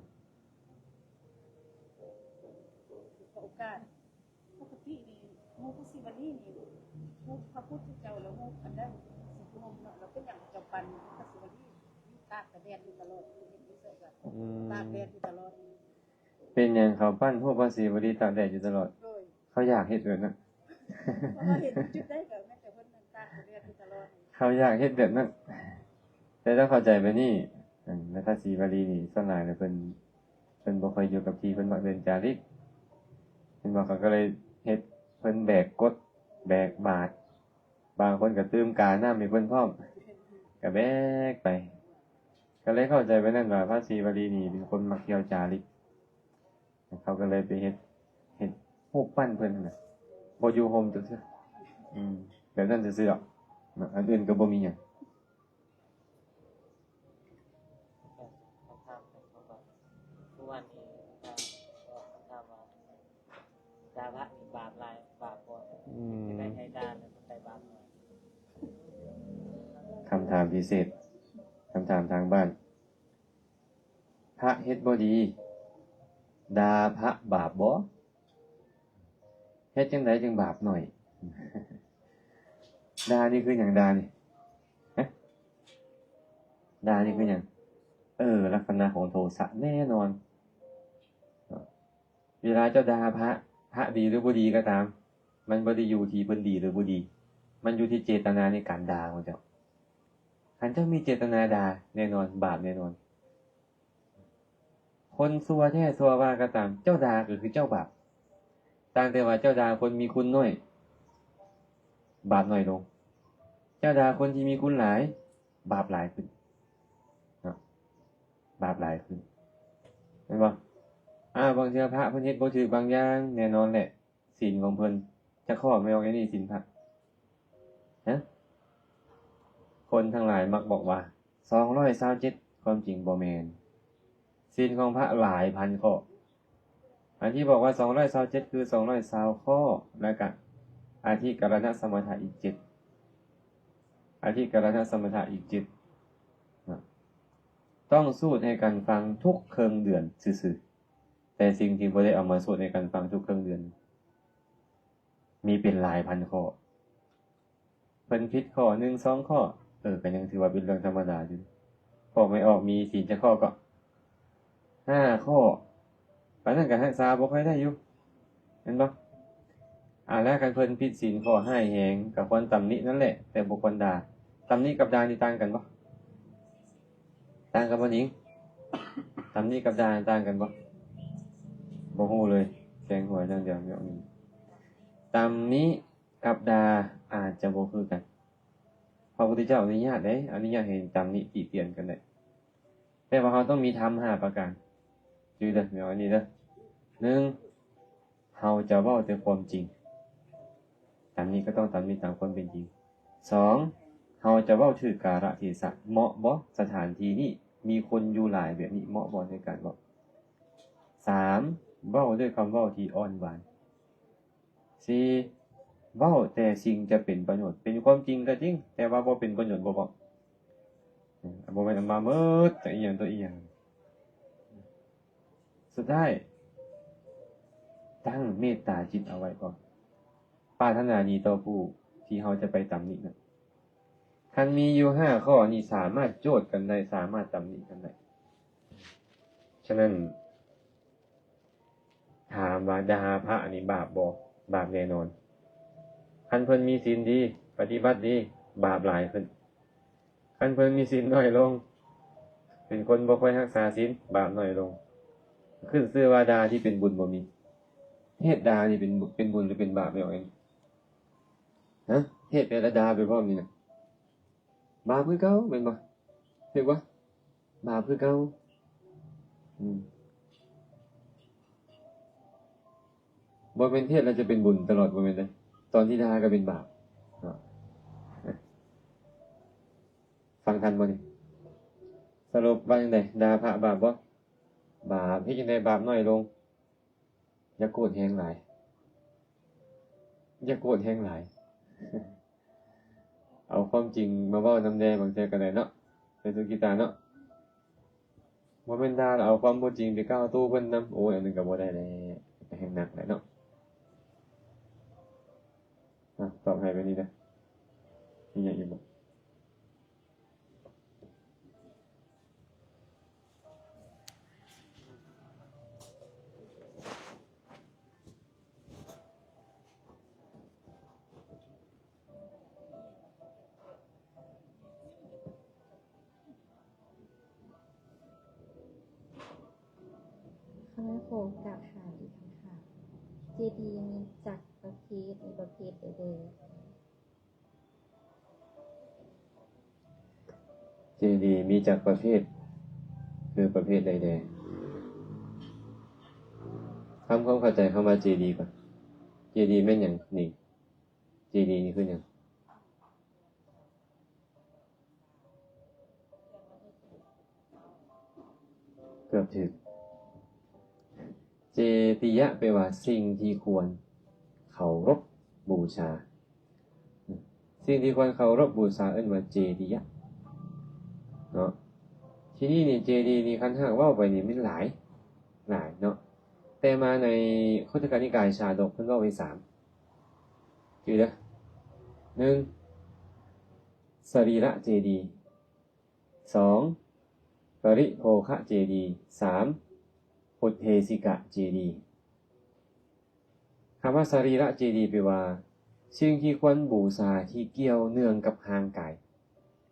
ໂອກາດ ປົກກະຕິນີ້ ໝູ່ພະສີວະລີນີ້ ພະພຸດທະເຈົ້າລະຮູ້ອັນໃດ ສິໂກມເນາະ, ລະເປັນຫຍັງເຈົ້າປັນພະສີວະລີຢູ່ຕາກແດດຢູ່ຕະຫຼອດ, ເຮັດຢູ່ໃສກໍ ອືມ ຕາກແດດຢູ່ຕະຫຼອດ? ເປັນຫຍັງເຂົາປັ້ນຮູບພະສີວະລີຕາກແດດຢູ່ຕະຫຼອດ? ໂດຍ. ເຂົາຢາກເຮັດແບບນັ້ນ. ເພາະວ່າເຫັນຈຸດໃດກໍແມ່ນແຕ່ເພິ່ນນັ້ນຕາກແດດຢູ່ຕະຫຼອດ. ເຂົາຢາກເຮັດແບບນັ້ນ. ແຕ່ຕ້ອງເຂົ້າໃຈແບບນີ້, ອັນ ພະສີວະລີນີ້ ສ່ວນຫຼາຍແລ້ວເພິ່ນ, ເພິ່ນບໍ່ຄ່ອຍຢູ່ກັບທີ່, ເພິ່ນມັກເດີນຈາລິກ. ເຫັນບໍ່? ເຂົາກໍເລີຍເຮັດເພິ່ນແບກກົດ, ແບກບາດ. ບາງຄົນກໍຕື່ມການ້ຳໃຫ້ເພິ່ນພ້ອມ, ກໍແບກໄປ. ກໍເລີຍເຂົ້າໃຈແບບນັ້ນວ່າ ພະສີວະລີນີ້ເປັນຄົນມັກທ່ຽວຈາລິກ. ເຂົາກໍເລີຍໄປເຮັດ, ເຮັດຮູບປັ້ນເພິ່ນຫັ້ນນະ, ບໍ່ຢູ່ໂຮມຈັກເທື່ອ. ອືມ, ແບບນັ້ນຊື່ໆດອກ, ອັນອື່ນກໍບໍ່ມີຫຍັງ. ຄຳຖາມຂອງເຂົາວ່າ ທຸກວັນນີ້ ຄຳຖາມວ່າ ດາພະນີ້ບາບຫຼາຍ ບາບບໍ່? ອືມ. ຈັ່ງໃດໃຫ້ດາ ແລ້ວມັນໄດ້ບາບໜ້ອຍ? ຄຳຖາມພິເສດ, ຄຳຖາມທາງບ້ານ. ພະເຮັດບໍ່ດີ, ດາພະບາບບໍ່? ເຮັດຈັ່ງໃດຈຶ່ງບາບໜ້ອຍ? ດານີ້ຄືຫຍັງ? ດານີ້ ຮະ? ດານີ້ຄືຫຍັງ? ເອີ, ລັກສະນະຂອງໂທສະແນ່ນອນ. ເວລາເຈົ້າດ່າພະ, ພະດີຫຼືບໍ່ດີກໍຕາມ, ມັນບໍ່ໄດ້ຢູ່ທີ່ເພິ່ນດີຫຼືບໍ່ດີ, ມັນຢູ່ທີ່ເຈດຕະນາໃນການດ່າຂອງເຈົ້າ. ຄັນເຈົ້າມີເຈດຕະນາດ່າ, ແນ່ນອນ, ບາບແນ່ນອນ. ຄົນຊົ່ວແທ້ຊົ່ວວ່າກໍຕາມ, ເຈົ້າດ່າກໍຄືເຈົ້າບາບ. ຕ່າງແຕ່ວ່າເຈົ້າດ່າຄົນມີຄຸນໜ້ອຍ, ບາບໜ້ອຍລົງ. ເຈົ້າດ່າຄົນທີ່ມີຄຸນຫຼາຍ, ບາບຫຼາຍຂຶ້ນເນາະ, ບາບຫຼາຍຂຶ້ນ. ແມ່ນບໍ່? ອາ, ບາງເທື່ອພະເພິ່ນເຮັດບໍ່ຖືກບາງຢ່າງ, ແນ່ນອນແຫຼະ. ສິນຂອງເພິ່ນຈັກຂໍ້? ແມ່ນບໍ່? ອັນນີ້ສິນພະ ຮະ? ຄົນທັງຫຼາຍມັກບອກວ່າ ສອງຮ້ອຍຊາວເຈັດ, ຄວາມຈິງບໍ່ແມ່ນ. ສິນຂອງພະຫຼາຍພັນຂໍ້. ອັນທີ່ບອກວ່າ ສອງຮ້ອຍຊາວເຈັດ ຄື ສອງຮ້ອຍຊາວຂໍ້, ແລ້ວກະອະທິກະລະນະສະມະຖະອີກເຈັດ, ອະທິກະລະນະສະມະຖະອີກເຈັດ ນະ. ຕ້ອງສູດໃຫ້ກັນຟັງທຸກເຄິ່ງເດືອນຊື່ໆ. ແຕ່ສິ່ງທີ່ບໍ່ໄດ້ເອົາມາສູດໃຫ້ກັນຟັງທຸກເຄິ່ງເດືອນ ມີເປັນຫຼາຍພັນຂໍ້. ເພິ່ນຜິດຂໍ້ໜຶ່ງສອງຂໍ້, ເອີ, ກໍຍັງຖືວ່າເປັນເລື່ອງທຳມະດາຢູ່. ພວກໄມ່ອອກມີສິນຈັກຂໍ້? ກໍຫ້າຂໍ້. ປານນັ້ນກໍຮັກສາບໍ່ຄ່ອຍໄດ້ຢູ່, ແມ່ນບໍ່? ອາ ແລ້ວຄັນເພິ່ນຜິດສິນຂໍ້ຮ້າຍແຮງ ກໍຄວນຕຳໜິນັ້ນແຫຼະ, ແຕ່ບໍ່ຄວນດ່າ. ຕຳໜິກັບດ່ານີ້ຕ່າງກັນບໍ່? ຕ່າງກັນບໍ່ຍິງ? ຕຳໜິກັບດ່າຕ່າງກັນບໍ່? ບໍ່ຮູ້ເລີຍ, ແກງຫົວຢ່າງດຽວ. ຕຳໜິກັບດ່າອາດຈະບໍ່ຄືກັນ. ພະພຸດທະເຈົ້າອະນຸຍາດເດ້, ອະນຸຍາດໃຫ້ຕຳໜິຕິຕຽນກັນໄດ້. ແຕ່ວ່າເຮົາຕ້ອງມີທຳຫ້າປະການ. ຈື່ເດີ້, ແນວອັນນີ້ເດີ້. ໜຶ່ງ, ເຮົາຈະເວົ້າແຕ່ຄວາມຈິງ. ຕຳໜິກໍຕ້ອງຕຳໜິຕາມຄວາມເປັນຈິງ. ສອງ, ເຮົາຈະເວົ້າຖືກກາລະເທສະ, ເໝາະບໍ່? ສະຖານທີ່ນີ້ມີຄົນຢູ່ຫຼາຍແບບນີ້, ເໝາະບໍ່ໃນການເວົ້າ? ສາມ, ເວົ້າດ້ວຍຄຳເວົ້າທີ່ອ່ອນຫວານ. ສີ່, ເວົ້າແຕ່ສິ່ງຈະເປັນປະໂຫຍດ. ເປັນຄວາມຈິງກໍຈິງ, ແຕ່ວ່າບໍ່ເປັນປະໂຫຍດບໍ່ເວົ້າ. ບໍ່ແມ່ນເອົາມາເໝິດ, ຈະອີ່ຫຍັງຕໍ່ອີ່ຫຍັງ. ສຸດທ້າຍ, ຕັ້ງເມດຕາຈິດເອົາໄວ້ກ່ອນ. ປາດຖະໜາດີຕໍ່ຜູ້ທີ່ເຮົາຈະໄປຕຳໜິນັ້ນ. ຄັນມີຢູ່ຫ້າຂໍ້ນີ້ ສາມາດໂຈດກັນໄດ້ ສາມາດຕຳໜິກັນໄດ້. ສະນັ້ນ ຖາມວ່າດ່າພະນີ້ບາບບໍ່? ບາບແນ່ນອນ. ຄັນເພິ່ນມີສິນດີ ປະຕິບັດດີ ບາບຫຼາຍຂຶ້ນ. ຄັນເພິ່ນມີສິນໜ້ອຍລົງ ເປັນຄົນບໍ່ຄ່ອຍຮັກສາສິນ ບາບໜ້ອຍລົງ. ຂຶ້ນຊື່ວ່າດ່າທີ່ເປັນບຸນບໍ່ມີ. ເທດດ່ານີ້ເປັນບຸນ ເປັນບຸນຫຼືເປັນບາບແລ້ວເອງ? ຮະ? ເທດໄປລະດ່າໄປພ້ອມນີ້ນະ ບາບຄືເກົ່າແມ່ນບໍ່? ຖືກບໍ່? ບາບຄືເກົ່າ. ອືມ ບໍ່ແມ່ນເທດແລ້ວຈະເປັນບຸນຕະຫຼອດ ບໍ່ແມ່ນເດ້. ຕອນທີ່ດ່າກໍເປັນບາບເນາະ. ຟັງທັນບໍ່ນີ້? ສະຫຼຸບວ່າຈັ່ງໃດ? ດ່າພະບາບບໍ່? ບາບ. ເຮັດຈັ່ງໃດບາບໜ້ອຍລົງ? ຢ່າໂກດແຮງຫຼາຍ ຢ່າໂກດແຮງຫຼາຍ. ເອົາຄວາມຈິງມາເວົ້ານຳແດ່ ບາງເທື່ອກໍໄດ້ເນາະ ເປັນສຸກິຕາເນາະ. ບໍ່ແມ່ນດ່າແລ້ວເອົາຄວາມບໍ່ຈິງໄປກ່າວໂຕ້ເພິ່ນນຳ. ໂອ້ຍ ອັນນັ້ນກໍບໍ່ໄດ້ແຫຼະ ແຮງໜັກແຫຼະເນາະ. ອ່ະ ຕອບໃຫ້ແບບນີ້ເດີ. ມີຫຍັງອີກບໍ່? ຄະນະໂຄ ກາບຖາມອີກຄຳຖາມ, ເຈດີມີຈັກປະເພດ ມີປະເພດໃດແດ່? ເຈດີມີຈັກປະເພດ ຄືປະເພດໃດແດ່? ທຳຄວາມເຂົ້າໃຈຄຳວ່າເຈດີກ່ອນ. ເຈດີແມ່ນຫຍັງນີ້? ເຈດີນີ້ຄືຫຍັງ? ເກືອບຖືກ. ເຈຕິຍະ ແປວ່າສິ່ງທີ່ຄວນເຄົາລົບບູຊາ. ສິ່ງທີ່ຄວນເຄົາລົບບູຊາເອີ້ນວ່າເຈຕິຍະເນາະ. ທີນີ້ນີ້ ເຈດີນີ້ ຄັນຫາກເວົ້າໄປນີ້ມັນຫຼາຍ ຫຼາຍເນາະ, ແຕ່ມາໃນຄຸດທະກະນິກາຍຊາດົກ ເພິ່ນເວົ້າໄວ້ສາມ ຈື່ເດີ. ໜຶ່ງ ສະລີລະເຈດີ. ສອງ ປະລິໂພຄະເຈດີ. ສາມ ອຸດເທສິກະເຈດີ. ຄຳວ່າສະລີລະເຈດີ ແປວ່າສິ່ງທີ່ຄວນບູຊາທີ່ກ່ຽວເນື່ອງກັບຮ່າງກາຍ.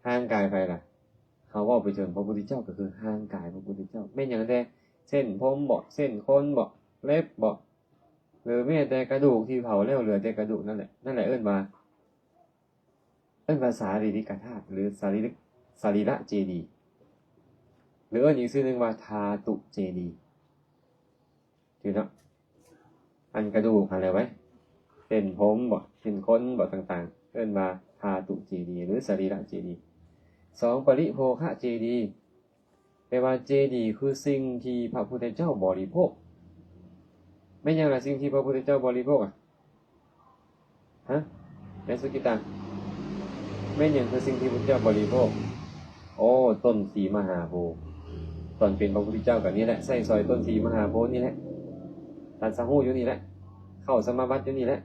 ຮ່າງກາຍໃຜລະ? ເຮົາເວົ້າໄປເຖິງພະພຸດທະເຈົ້າ ກໍຄືຮ່າງກາຍພະພຸດທະເຈົ້າ. ແມ່ນຫຍັງແດ່? ເສັ້ນຜົມບໍ? ເສັ້ນຂົນບໍ? ເລັບບໍ? ຫຼືແມ້ແຕ່ກະດູກທີ່ເຜົາແລ້ວເຫຼືອແຕ່ກະດູກນັ້ນແຫຼະ, ນັ້ນແຫຼະເອີ້ນວ່າ ເອີ້ນວ່າສາລີລິກະທາດ ຫຼື ສາລີລິກ ສະລີລະເຈດີ ຫຼືເອີ້ນອີກຊື່ໜຶ່ງວ່າທາຕຸເຈດີ. ຖືກເນາະ? ອັນກະດູກຫັ້ນແຫຼະເວີຍ, ເສັ້ນຜົມບໍ? ເສັ້ນຂົນບໍ? ຕ່າງໆ ເອີ້ນວ່າທາຕຸເຈດີ ຫຼື ສະລີລະເຈດີ. ສອງ ປະລິໂພຄະເຈດີ. ແປວ່າເຈດີຄືສິ່ງທີ່ພະພຸດທະເຈົ້າບໍລິໂພກ. ແມ່ນຫຍັງລະສິ່ງທີ່ພະພຸດທະເຈົ້າບໍລິໂພກອະ? ຮະ? ແມ່ສຸກິຕາ, ແມ່ນຫຍັງຄືສິ່ງທີ່ພຸດທະເຈົ້າບໍລິໂພກ? ໂອ້ ຕົ້ນສີມະຫາໂພ. ຕອນເປັນພະພຸດທະເຈົ້າກໍນີ້ແຫຼະ, ໃຊ້ສອຍຕົ້ນສີມະຫາໂພນີ້ແຫຼະ, ຕັດສະຮູ້ຢູ່ນີ້ແຫຼະ, ເຂົ້າສະມາບັດຢູ່ນີ້ແຫຼະ.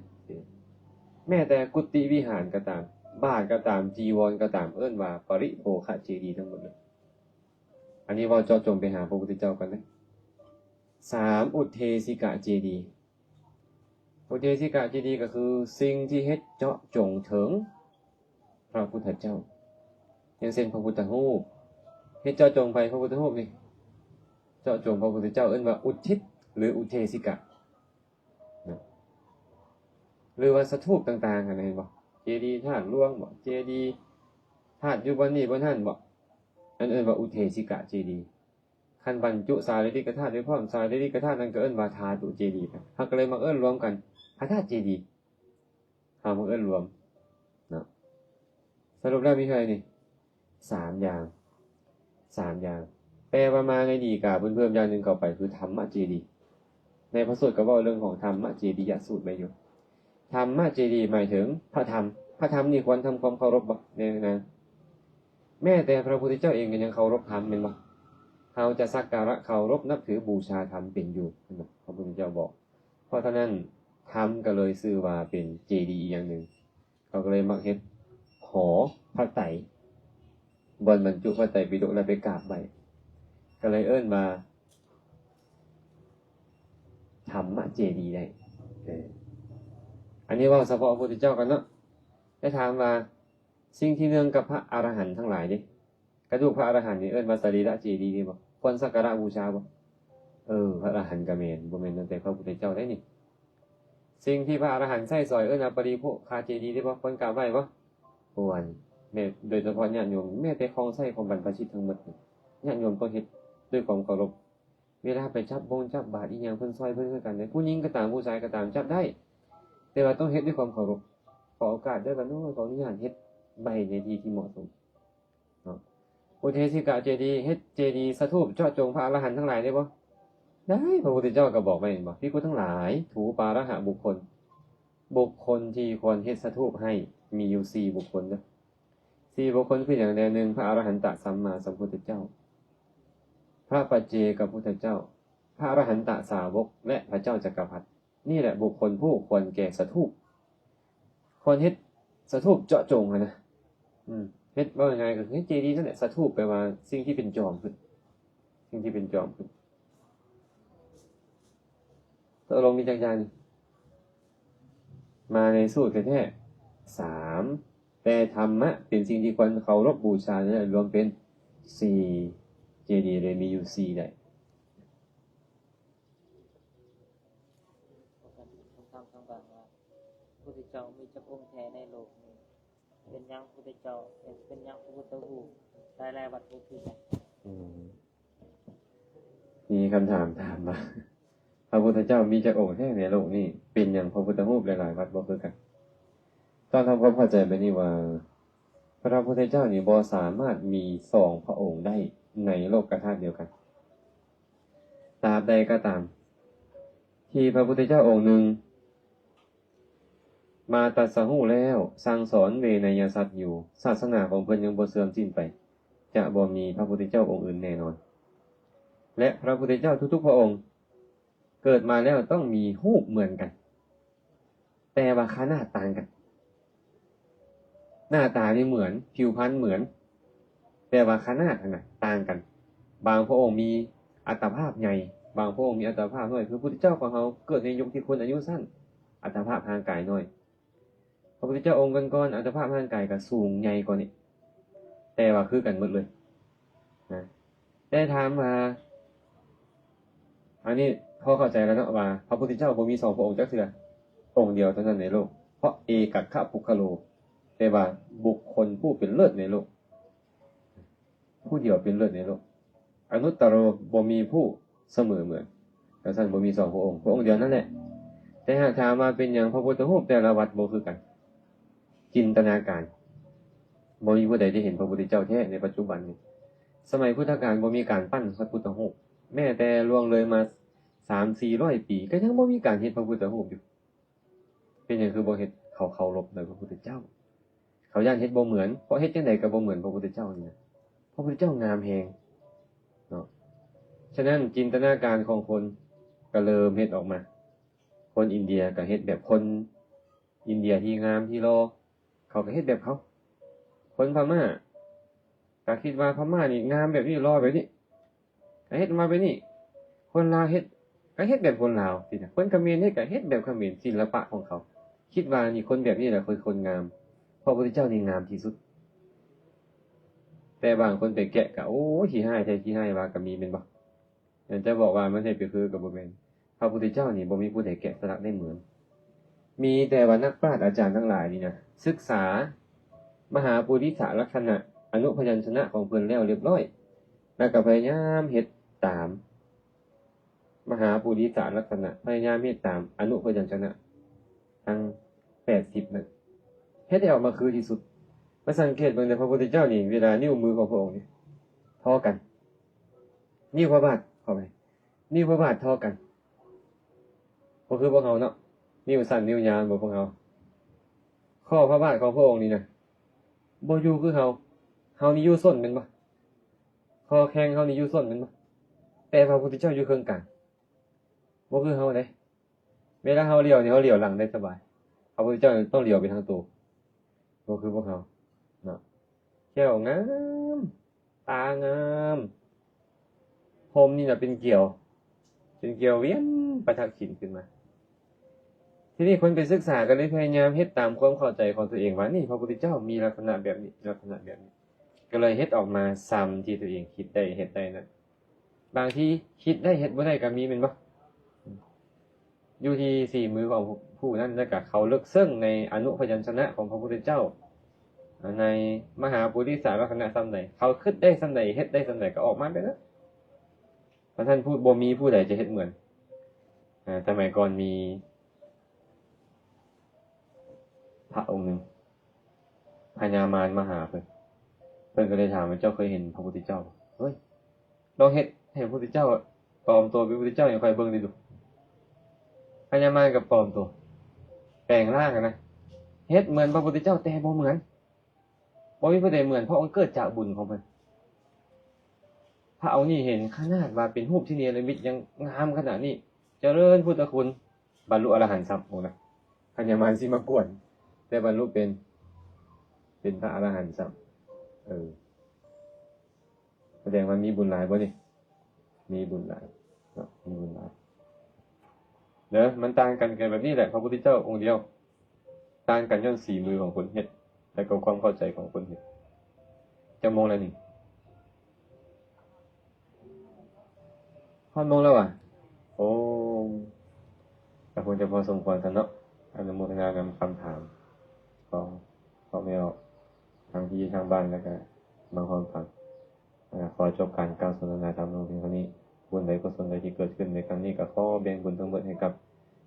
ແມ້ແຕ່ກຸຕິວິຫານກໍຕາມ, ບາດກໍຕາມ, ຈີວອນກໍຕາມ, ເອີ້ນວ່າປະລິໂພຄະເຈດີທັງໝົດເລີຍ. ອັນນີ້ເວົ້າເຈາະຈົງໄປຫາພະພຸດທະເຈົ້າກ່ອນເດີ. ສາມ ອຸດເທສິກະເຈດີ. ອຸດເທສິກະເຈດີກໍຄືສິ່ງທີ່ເຮັດເຈາະຈົງເຖິງພະພຸດທະເຈົ້າ. ຢ່າງເຊັ່ນ ພະພຸດທະຮູບ, ເຮັດເຈາະຈົງໃຜ? ພະພຸດທະຮູບນີ້ ເຈາະຈົງພະພຸດທະເຈົ້າ, ເອີ້ນວ່າອຸທິດ ຫຼື ອຸດເທສິກະ. ນະ ຫຼືວ່າສະຖູບຕ່າງໆຫັ້ນນະ ເຫັນບໍ່? ເຈດີທາດຫຼວງບໍ? ເຈດີທາດຢູ່ບ່ອນນີ້ບ່ອນຫັ້ນບໍ? ອັນເອີ້ນວ່າອຸເທສິກະເຈດີ. ຄັນບັນຈຸສາລີລິກະທາດໄວ້ພ້ອມ, ສາລີລິກະທາດນັ້ນກໍເອີ້ນວ່າທາຕຸເຈດີໄປ. ເຮົາກໍເລີຍມັກເອີ້ນລວມກັນ ພະທາດເຈດີ. ເຮົາມາເອີ້ນລວມເນາະ. ສະຫຼຸບແລ້ວມີເທົ່າໃດນີ້? ສາມຢ່າງ, ສາມຢ່າງ. ແຕ່ວ່າມາໃນດີກາເພີ່ມໆຢ່າງໜຶ່ງເຂົ້າໄປ ຄືທຳມະເຈດີ. ໃນພະສູດກໍເວົ້າເລື່ອງຂອງທຳມະເຈດີຍະສູດໄວ້ຢູ່. ທຳມະເຈດີໝາຍເຖິງພະທຳ. ພະທຳນີ້ຄວນທຳຄວາມເຄົາລົບບໍ່? ແນ່ນອນ. ແມ້ແຕ່ພະພຸດທະເຈົ້າເອງກໍຍັງເຄົາລົບທຳແມ່ນບໍ່? ເຮົາຈະສັກກາລະເຄົາລົບນັບຖືບູຊາທຳເປັນຢູ່, ເຫັນບໍ່? ພະພຸດທະເຈົ້າບອກ. ເພາະສະນັ້ນ ທຳກໍເລີຍຊື່ວ່າເປັນເຈດີອີກຢ່າງໜຶ່ງ. ເຂົາກໍເລີຍມັກເຮັດໂຄ ຫໍພະໄຕ ບ່ອນບັນຈຸພະໄຕປິດົກ ແລ້ວໄປກາບໄຫວ້ ກໍເລີຍເອີ້ນວ່າທຳມະເຈດີໄດ້. ເອີ ອັນນີ້ເວົ້າສະເພາະພະພຸດທະເຈົ້າກ່ອນເນາະ. ແຕ່ຖາມວ່າສິ່ງທີ່ເນື່ອງກັບພະອະລະຫັນທັງຫຼາຍເດ? ກະດູກພະອະລະຫັນນີ້ເອີ້ນວ່າສະລີລະເຈດີໄດ້ບໍ່? ຄວນສັກກາລະບູຊາບໍ່? ເອີ ພະອະລະຫັນກະແມ່ນ, ບໍ່ແມ່ນຕັ້ງແຕ່ພະພຸດທະເຈົ້າໄດ໋ນີ້. ສິ່ງທີ່ພະອະລະຫັນໃຊ້ສອຍເອີ້ນວ່າປະລິໂພຄາເຈດີໄດ້ບໍ່? ຄວນກາບໄຫວ້ບໍ່? ຄວນ. ແມ່ນ ໂດຍສະເພາະຍາດໂຍມ, ແມ້ແຕ່ຂອງໃຊ້ຂອງບັນພະຊິດທັງໝົດນີ້ ຍາດໂຍມຕ້ອງເຮັດດ້ວຍຄວາມເຄົາລົບ. ເວລາໄປຈັບບົງຈັບບາດອີ່ຫຍັງ ເພິ່ນຊ່ອຍເພິ່ນຄືກັນເດ້, ຜູ້ຍິງກໍຕາມ ຜູ້ຊາຍກໍຕາມ ຈັບໄດ້, ແຕ່ວ່າຕ້ອງເຮັດດ້ວຍຄວາມເຄົາລົບ. ຂໍໂອກາດເດີ ຂ້ານ້ອຍ ຂໍອະນຸຍາດເຮັດໄວ້ໃນທີ່ທີ່ເໝາະສົມເນາະ. ອຸເທສິກະເຈດີ, ເຮັດເຈດີສະຖູບເຈາະຈົງພະອະລະຫັນທັງຫຼາຍໄດ້ບໍ່? ໄດ້, ພະພຸດທະເຈົ້າກໍບອກໄວ້ແມ່ນບໍ່? ພິກຂຸທັງຫຼາຍ, ຖູປາລະຫະບຸກຄົນ, ບຸກຄົນທີ່ຄວນເຮັດສະຖູບໃຫ້ ມີຢູ່ສີ່ບຸກຄົນເດີ. ສີ່ບຸກຄົນຄືຫຍັງແດ່? ໜຶ່ງ ພະອະລະຫັນຕະສຳມາສຳພຸດທະເຈົ້າ, ພະປັດເຈກະພຸດທະເຈົ້າ, ພະອະລະຫັນຕະສາວົກ ແລະ ພະເຈົ້າຈັກກະພັດ. ນີ້ແຫຼະບຸກຄົນຜູ້ຄວນແກ່ສະຖູບ, ຄວນເຮັດສະຖູບເຈາະຈົງຫັ້ນນະ. ອືມ ເຮັດ ເວົ້າງ່າຍໆກໍຄືເຮັດເຈດີນັ້ນແຫຼະ. ສະຖູບແປວ່າສິ່ງທີ່ເປັນຈອມຂຶ້ນ, ສິ່ງທີ່ເປັນຈອມຂຶ້ນ. ຕົກລົງມີຈັກຢ່າງນີ້? ມາໃນສູດແທ້ໆ ສາມ, ແຕ່ທຳມະເປັນສິ່ງທີ່ຄວນເຄົາລົບບູຊານັ້ນລວມເປັນສີ່, ເຈດີເລີຍມີຢູ່ສີ່ໄດ້. ຄຳຖາມທາງບ້ານວ່າ ພະພຸດທະເຈົ້າມີຈັກອົງແທ້ໃນໂລກນີ້? ເປັນຫຍັງພະພຸດທະເຈົ້າ ເປັນ ເປັນຫຍັງພະພຸດທະຮູບຫຼາຍໆວັດບໍ່ຄືກັນ? ອືມ ມີຄຳຖາມຖາມວ່າ ພະພຸດທະເຈົ້າມີຈັກອົງແທ້ໃນໂລກນີ້? ເປັນຫຍັງພະພຸດທະຮູບຫຼາຍໆວັດບໍ່ຄືກັນ? ຕ້ອງທຳຄວາມເຂົ້າໃຈແບບນີ້ວ່າ ພະພຸດທະເຈົ້ານີ້ບໍ່ສາມາດມີສອງພະອົງໄດ້ໃນໂລກກະທາດດຽວກັນ. ຕາບໃດກໍຕາມ ທີ່ພະພຸດທະເຈົ້າອົງໜຶ່ງມາຕັດສະຮູ້ແລ້ວ ສັ່ງສອນເວໄນຍະສັດຢູ່, ສາສະໜາຂອງເພິ່ນຍັງບໍ່ເສື່ອມສິ້ນໄປ, ຈະບໍ່ມີພະພຸດທະເຈົ້າອົງອື່ນແນ່ນອນ. ແລະ ພະພຸດທະເຈົ້າທຸກໆພະອົງເກີດມາແລ້ວຕ້ອງມີຮູບເໝືອນກັນ, ແຕ່ວ່າຂະໜາດຕ່າງກັນ. ໜ້າຕານີ້ເໝືອນ, ຜິວພັນເໝືອນ, ແຕ່ວ່າຂະໜາດຫັ້ນນະຕ່າງກັນ. ບາງພະອົງມີອັດຕະພາບໃຫຍ່, ບາງພະອົງມີອັດຕະພາບນ້ອຍ. ຄືພຸດທະເຈົ້າຂອງເຮົາເກີດໃນຍຸກທີ່ຄົນອາຍຸສັ້ນ, ອັດຕະພາບຮ່າງກາຍນ້ອຍ. ພະພຸດທະເຈົ້າອົງກ່ອນໆ ອັດຕະພາບຮ່າງກາຍກໍສູງໃຫຍ່ກວ່ານີ້, ແຕ່ວ່າຄືກັນໝົດເລີຍນະ. ແຕ່ຖາມວ່າ ອັນນີ້ພໍເຂົ້າໃຈແລ້ວເນາະ ວ່າພະພຸດທະເຈົ້າບໍ່ມີສອງພະອົງຈັກເທື່ອ, ອົງດຽວເທົ່ານັ້ນໃນໂລກ, ເພາະເອກັກຂະປຸກຄະໂລ, ແປວ່າບຸກຄົນຜູ້ເປັນເລີດໃນໂລກ, ຜູ້ດຽວເປັນເລີດໃນໂລກ. ອະນຸດຕະໂລ, ບໍ່ມີຜູ້ສະເໝີເໝືອນ. ຈັ່ງຊັ້ນບໍ່ມີສອງພະອົງ, ພະອົງດຽວນັ້ນແຫຼະ. ແຕ່ຫາກຖາມວ່າເປັນຫຍັງພະພຸດທະຮູບແຕ່ລະວັດບໍ່ຄືກັນ? ຈິນຕະນາການ, ບໍ່ມີຜູ້ໃດໄດ້ເຫັນພະພຸດທະເຈົ້າແທ້ໃນປັດຈຸບັນນີ້. ສະໄໝພຸດທະການບໍ່ມີການປັ້ນພະພຸດທະຮູບ, ແມ້ແຕ່ລ່ວງເລີຍມາສາມສີ່ຮ້ອຍປີ ກໍຍັງບໍ່ມີການເຮັດພະພຸດທະຮູບຢູ່. ເປັນຫຍັງຄືບໍ່ເຮັດ? ເຂົາເຄົາລົບໃນພະພຸດທະເຈົ້າ. ເຂົາຢ້ານເຮັດບໍ່ເໝືອນ, ເພາະເຮັດຈັ່ງໃດກໍບໍ່ເໝືອນພະພຸດທະເຈົ້ານີ້ນະ. ພະພຸດທະເຈົ້າງາມແຮງເນາະ. ສະນັ້ນຈິນຕະນາການຂອງຄົນກໍເລີ່ມເຮັດອອກມາ. ຄົນອິນເດຍກໍເຮັດແບບຄົນອິນເດຍທີ່ງາມທີ່ຫຼໍ່, ເຂົາກໍເຮັດແບບເຂົາ. ຄົນພະມ້າກໍຄິດວ່າພະມ້ານີ້ງາມແບບນີ້, ຫຼໍ່ແບບນີ້. ກໍເຮັດມາແບບນີ້, ຄົນລາວເຮັດກໍເຮັດແບບຄົນລາວຊີ້ນະ, ຄົນຂະເໝນເຮັດກໍເຮັດແບບຂະເໝນ, ສິລະປະຂອງເຂົາ. ຄິດວ່ານີ້ຄົນແບບນີ້ແຫຼະຄືຄົນງາມ, ພະພຸດທະເຈົ້ານີ້ງາມທີ່ສຸດ. ແຕ່ບາງຄົນໄປແກະກໍ ໂອ້ ຂີ້ຮ້າຍແທ້ຂີ້ຮ້າຍວ່າກໍມີແມ່ນບໍ່? ແຕ່ຈະບອກວ່າມັນເຮັດໄປຄືກໍບໍ່ແມ່ນ. ພະພຸດທະເຈົ້ານີ້ບໍ່ມີຜູ້ໃດແກະສະຫຼັກໄດ້ເໝືອນ. ມີແຕ່ວ່ານັກປາດອາຈານທັງຫຼາຍນີ້ນະ ສຶກສາມະຫາປຸລິສະລັກສະນະ ອະນຸພະຍັນຊະນະຂອງເພິ່ນແລ້ວລຽບລ້ອຍ, ແລ້ວກໍພະຍາຍາມເຮັດຕາມມະຫາປຸລິສະລັກສະນະ, ພະຍາຍາມເຮັດຕາມອະນຸພະຍັນຊະນະທັງແປດສິບນັ້ນ, ເຮັດໃຫ້ອອກມາຄືທີ່ສຸດ. ມາສັງເກດເບິ່ງເດີ ພະພຸດທະເຈົ້ານີ້ ເວລານິ້ວມືຂອງພະອົງນີ້ທໍ່ກັນ, ນິ້ວພະບາດ, ຂໍອະໄພ, ນິ້ວພະບາດທໍ່ກັນ. ບໍ່ຄືພວກເຮົາເນາະ, ນິ້ວສັ້ນນິ້ວຍາວບໍ່ພວກເຮົາ. ຂໍ້ພະບາດຂອງພະອົງນີ້ນະ ບໍ່ຢູ່ຄືເຮົາ. ເຮົານີ້ຢູ່ສົ້ນແມ່ນບໍ່? ຂໍ້ແຂ້ງເຮົານີ້ຢູ່ສົ້ນແມ່ນບໍ່? ແຕ່ພະພຸດທະເຈົ້າຢູ່ເຄິ່ງກາງ. ບໍ່ຄືເຮົາເດ້. ເວລາເຮົາລ້ຽວນີ້ ເຮົາລ້ຽວຫຼັງໄດ້ສະບາຍ. ພະພຸດທະເຈົ້າຕ້ອງລ້ຽວໄປທາງໂຕ. ບໍ່ຄືພວກເຮົາ. ແກ້ວງາມ ຕາງາມ ພົມນີ້ລະເປັນກຽວ ເປັນກຽວວຽນປະທັກສິນຂຶ້ນມາ. ທີນີ້ຄົນໄປສຶກສາກໍເລີຍພະຍາຍາມເຮັດຕາມຄວາມເຂົ້າໃຈຂອງຕົວເອງວ່າ ນີ້ ພະພຸດທະເຈົ້າມີລັກສະນະແບບນີ້ ລັກສະນະແບບນີ້ ກໍເລີຍເຮັດອອກມາສ່ຳທີ່ຕົວເອງຄິດໄດ້ເຮັດໄດ້ນັ້ນ. ບາງທີຄິດໄດ້ເຮັດບໍ່ໄດ້ກໍມີແມ່ນບໍ່? ຢູ່ທີ່ສີມືຂອງຜູ້ນັ້ນ ແລ້ວກໍເຂົາເລິກເຊິ່ງໃນອະນຸພະຍັນຊະນະຂອງພະພຸດທະເຈົ້າ ໃນມະຫາປຸລິສະລັກສະນະສ່ຳໃດ ເຂົາຄິດໄດ້ສ່ຳໃດ ເຮັດໄດ້ສ່ຳໃດ ກໍອອກມາແບບນັ້ນ. ຄັນທ່ານຜູ້ ບໍ່ມີຜູ້ໃດຈະເຮັດເໝືອນ. ອາ ສະໄໝກ່ອນມີພະອົງໜຶ່ງ ພະຍາມານມາຫາເພິ່ນ ເພິ່ນກໍເລີຍຖາມວ່າ ເຈົ້າເຄີຍເຫັນພະພຸດທະເຈົ້າ? ເຮີ້ຍ ລອງເຮັດໃຫ້ພະພຸດທະເຈົ້າປອມຕົວເປັນພະພຸດທະເຈົ້າໃຫ້ຂ້ອຍເບິ່ງແດ່ດູ. ພະຍາມານກໍປອມຕົວ ແປງຮ່າງຫັ້ນນະ ເຮັດເໝືອນພະພຸດທະເຈົ້າ ແຕ່ບໍ່ເໝືອນ. ບໍ່ມີຜູ້ໃດເໝືອນ ພະອົງເກີດຈາກບຸນຂອງເພິ່ນ. ພະອົງນີ້ເຫັນຂະໜາດວ່າເປັນຮູບທີ່ເນລະມິດຍັງງາມຂະໜາດນີ້ ຈະເລີນພຸດທະຄຸນ ບັນລຸອະລະຫັນຊ້ຳ. ໂອ້ນະ ພະຍາມານຊິມາກວນ ແຕ່ບັນລຸເປັນ ເປັນພະອະລະຫັນຊ້ຳ. ເອີ ສະແດງວ່າມີບຸນຫຼາຍບໍ່ນີ້? ມີບຸນຫຼາຍເນາະ ມີບຸນຫຼາຍເດີ. ມັນຕ່າງກັນແຄ່ແບບນີ້ແຫຼະ ພະພຸດທະເຈົ້າອົງດຽວ ຕ່າງກັນຍ້ອນສີມືຂອງຄົນເຮັດ ແລະກໍຄວາມເຂົ້າໃຈຂອງຄົນເຮັດ. ຈັກໂມງແລ້ວນີ້? ຮອດໂມງແລ້ວຫວາ? ໂອ້ ກໍຄົງຈະພໍສົມຄວນຊັ້ນເນາະ. ອະນຸໂມທະນານຳຄຳຖາມຂອງພໍ່ແມ່ອອກ ທັງທີ່ຢູ່ທາງບ້ານ ແລະກະມາຮ່ວມຟັງ. ອາ ຂໍຈົບການກ່າວສົນທະນາທຳລົງພຽງເທົ່ານີ້. ບຸນໃດກຸສົນໃດທີ່ເກີດຂຶ້ນໃນຄັ້ງນີ້ ກໍຂໍແບ່ງບຸນທັງໝົດໃຫ້ກັບ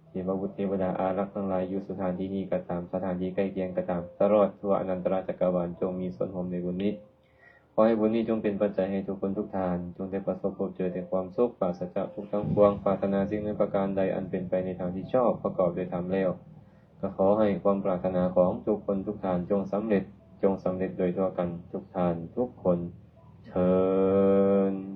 ເທວະບຸດເທວະດາອາລັກທັງຫຼາຍ ຢູ່ສະຖານທີ່ນີ້ກໍຕາມ ສະຖານທີ່ໃກ້ຄຽງກໍຕາມ ຕະຫຼອດທົ່ວອະນັນຕະລະຈັກກະວານ ຈົ່ງມີສ່ວນຮ່ວມໃນບຸນນີ້. ຂໍໃຫ້ບຸນນີ້ຈົ່ງເປັນປັດໄຈໃຫ້ທຸກຄົນທຸກທ່ານ ຈົ່ງໄດ້ປະສົບພົບເຈີແຕ່ຄວາມສຸກ ປາສະຈາກທຸກທັງປວງ. ປາດຖະໜາສິ່ງໜຶ່ງປະການໃດອັນເປັນໄປໃນທາງທີ່ຊອບ ປະກອບດ້ວຍທຳແລ້ວ ກໍຂໍໃຫ້ຄວາມປາດຖະໜາຂອງທຸກຄົນທຸກທ່ານຈົ່ງສຳເລັດ, ຈົ່ງສຳເລັດໂດຍທົ່ວກັນທຸກທ່ານທຸກຄົນເທີ້ນ.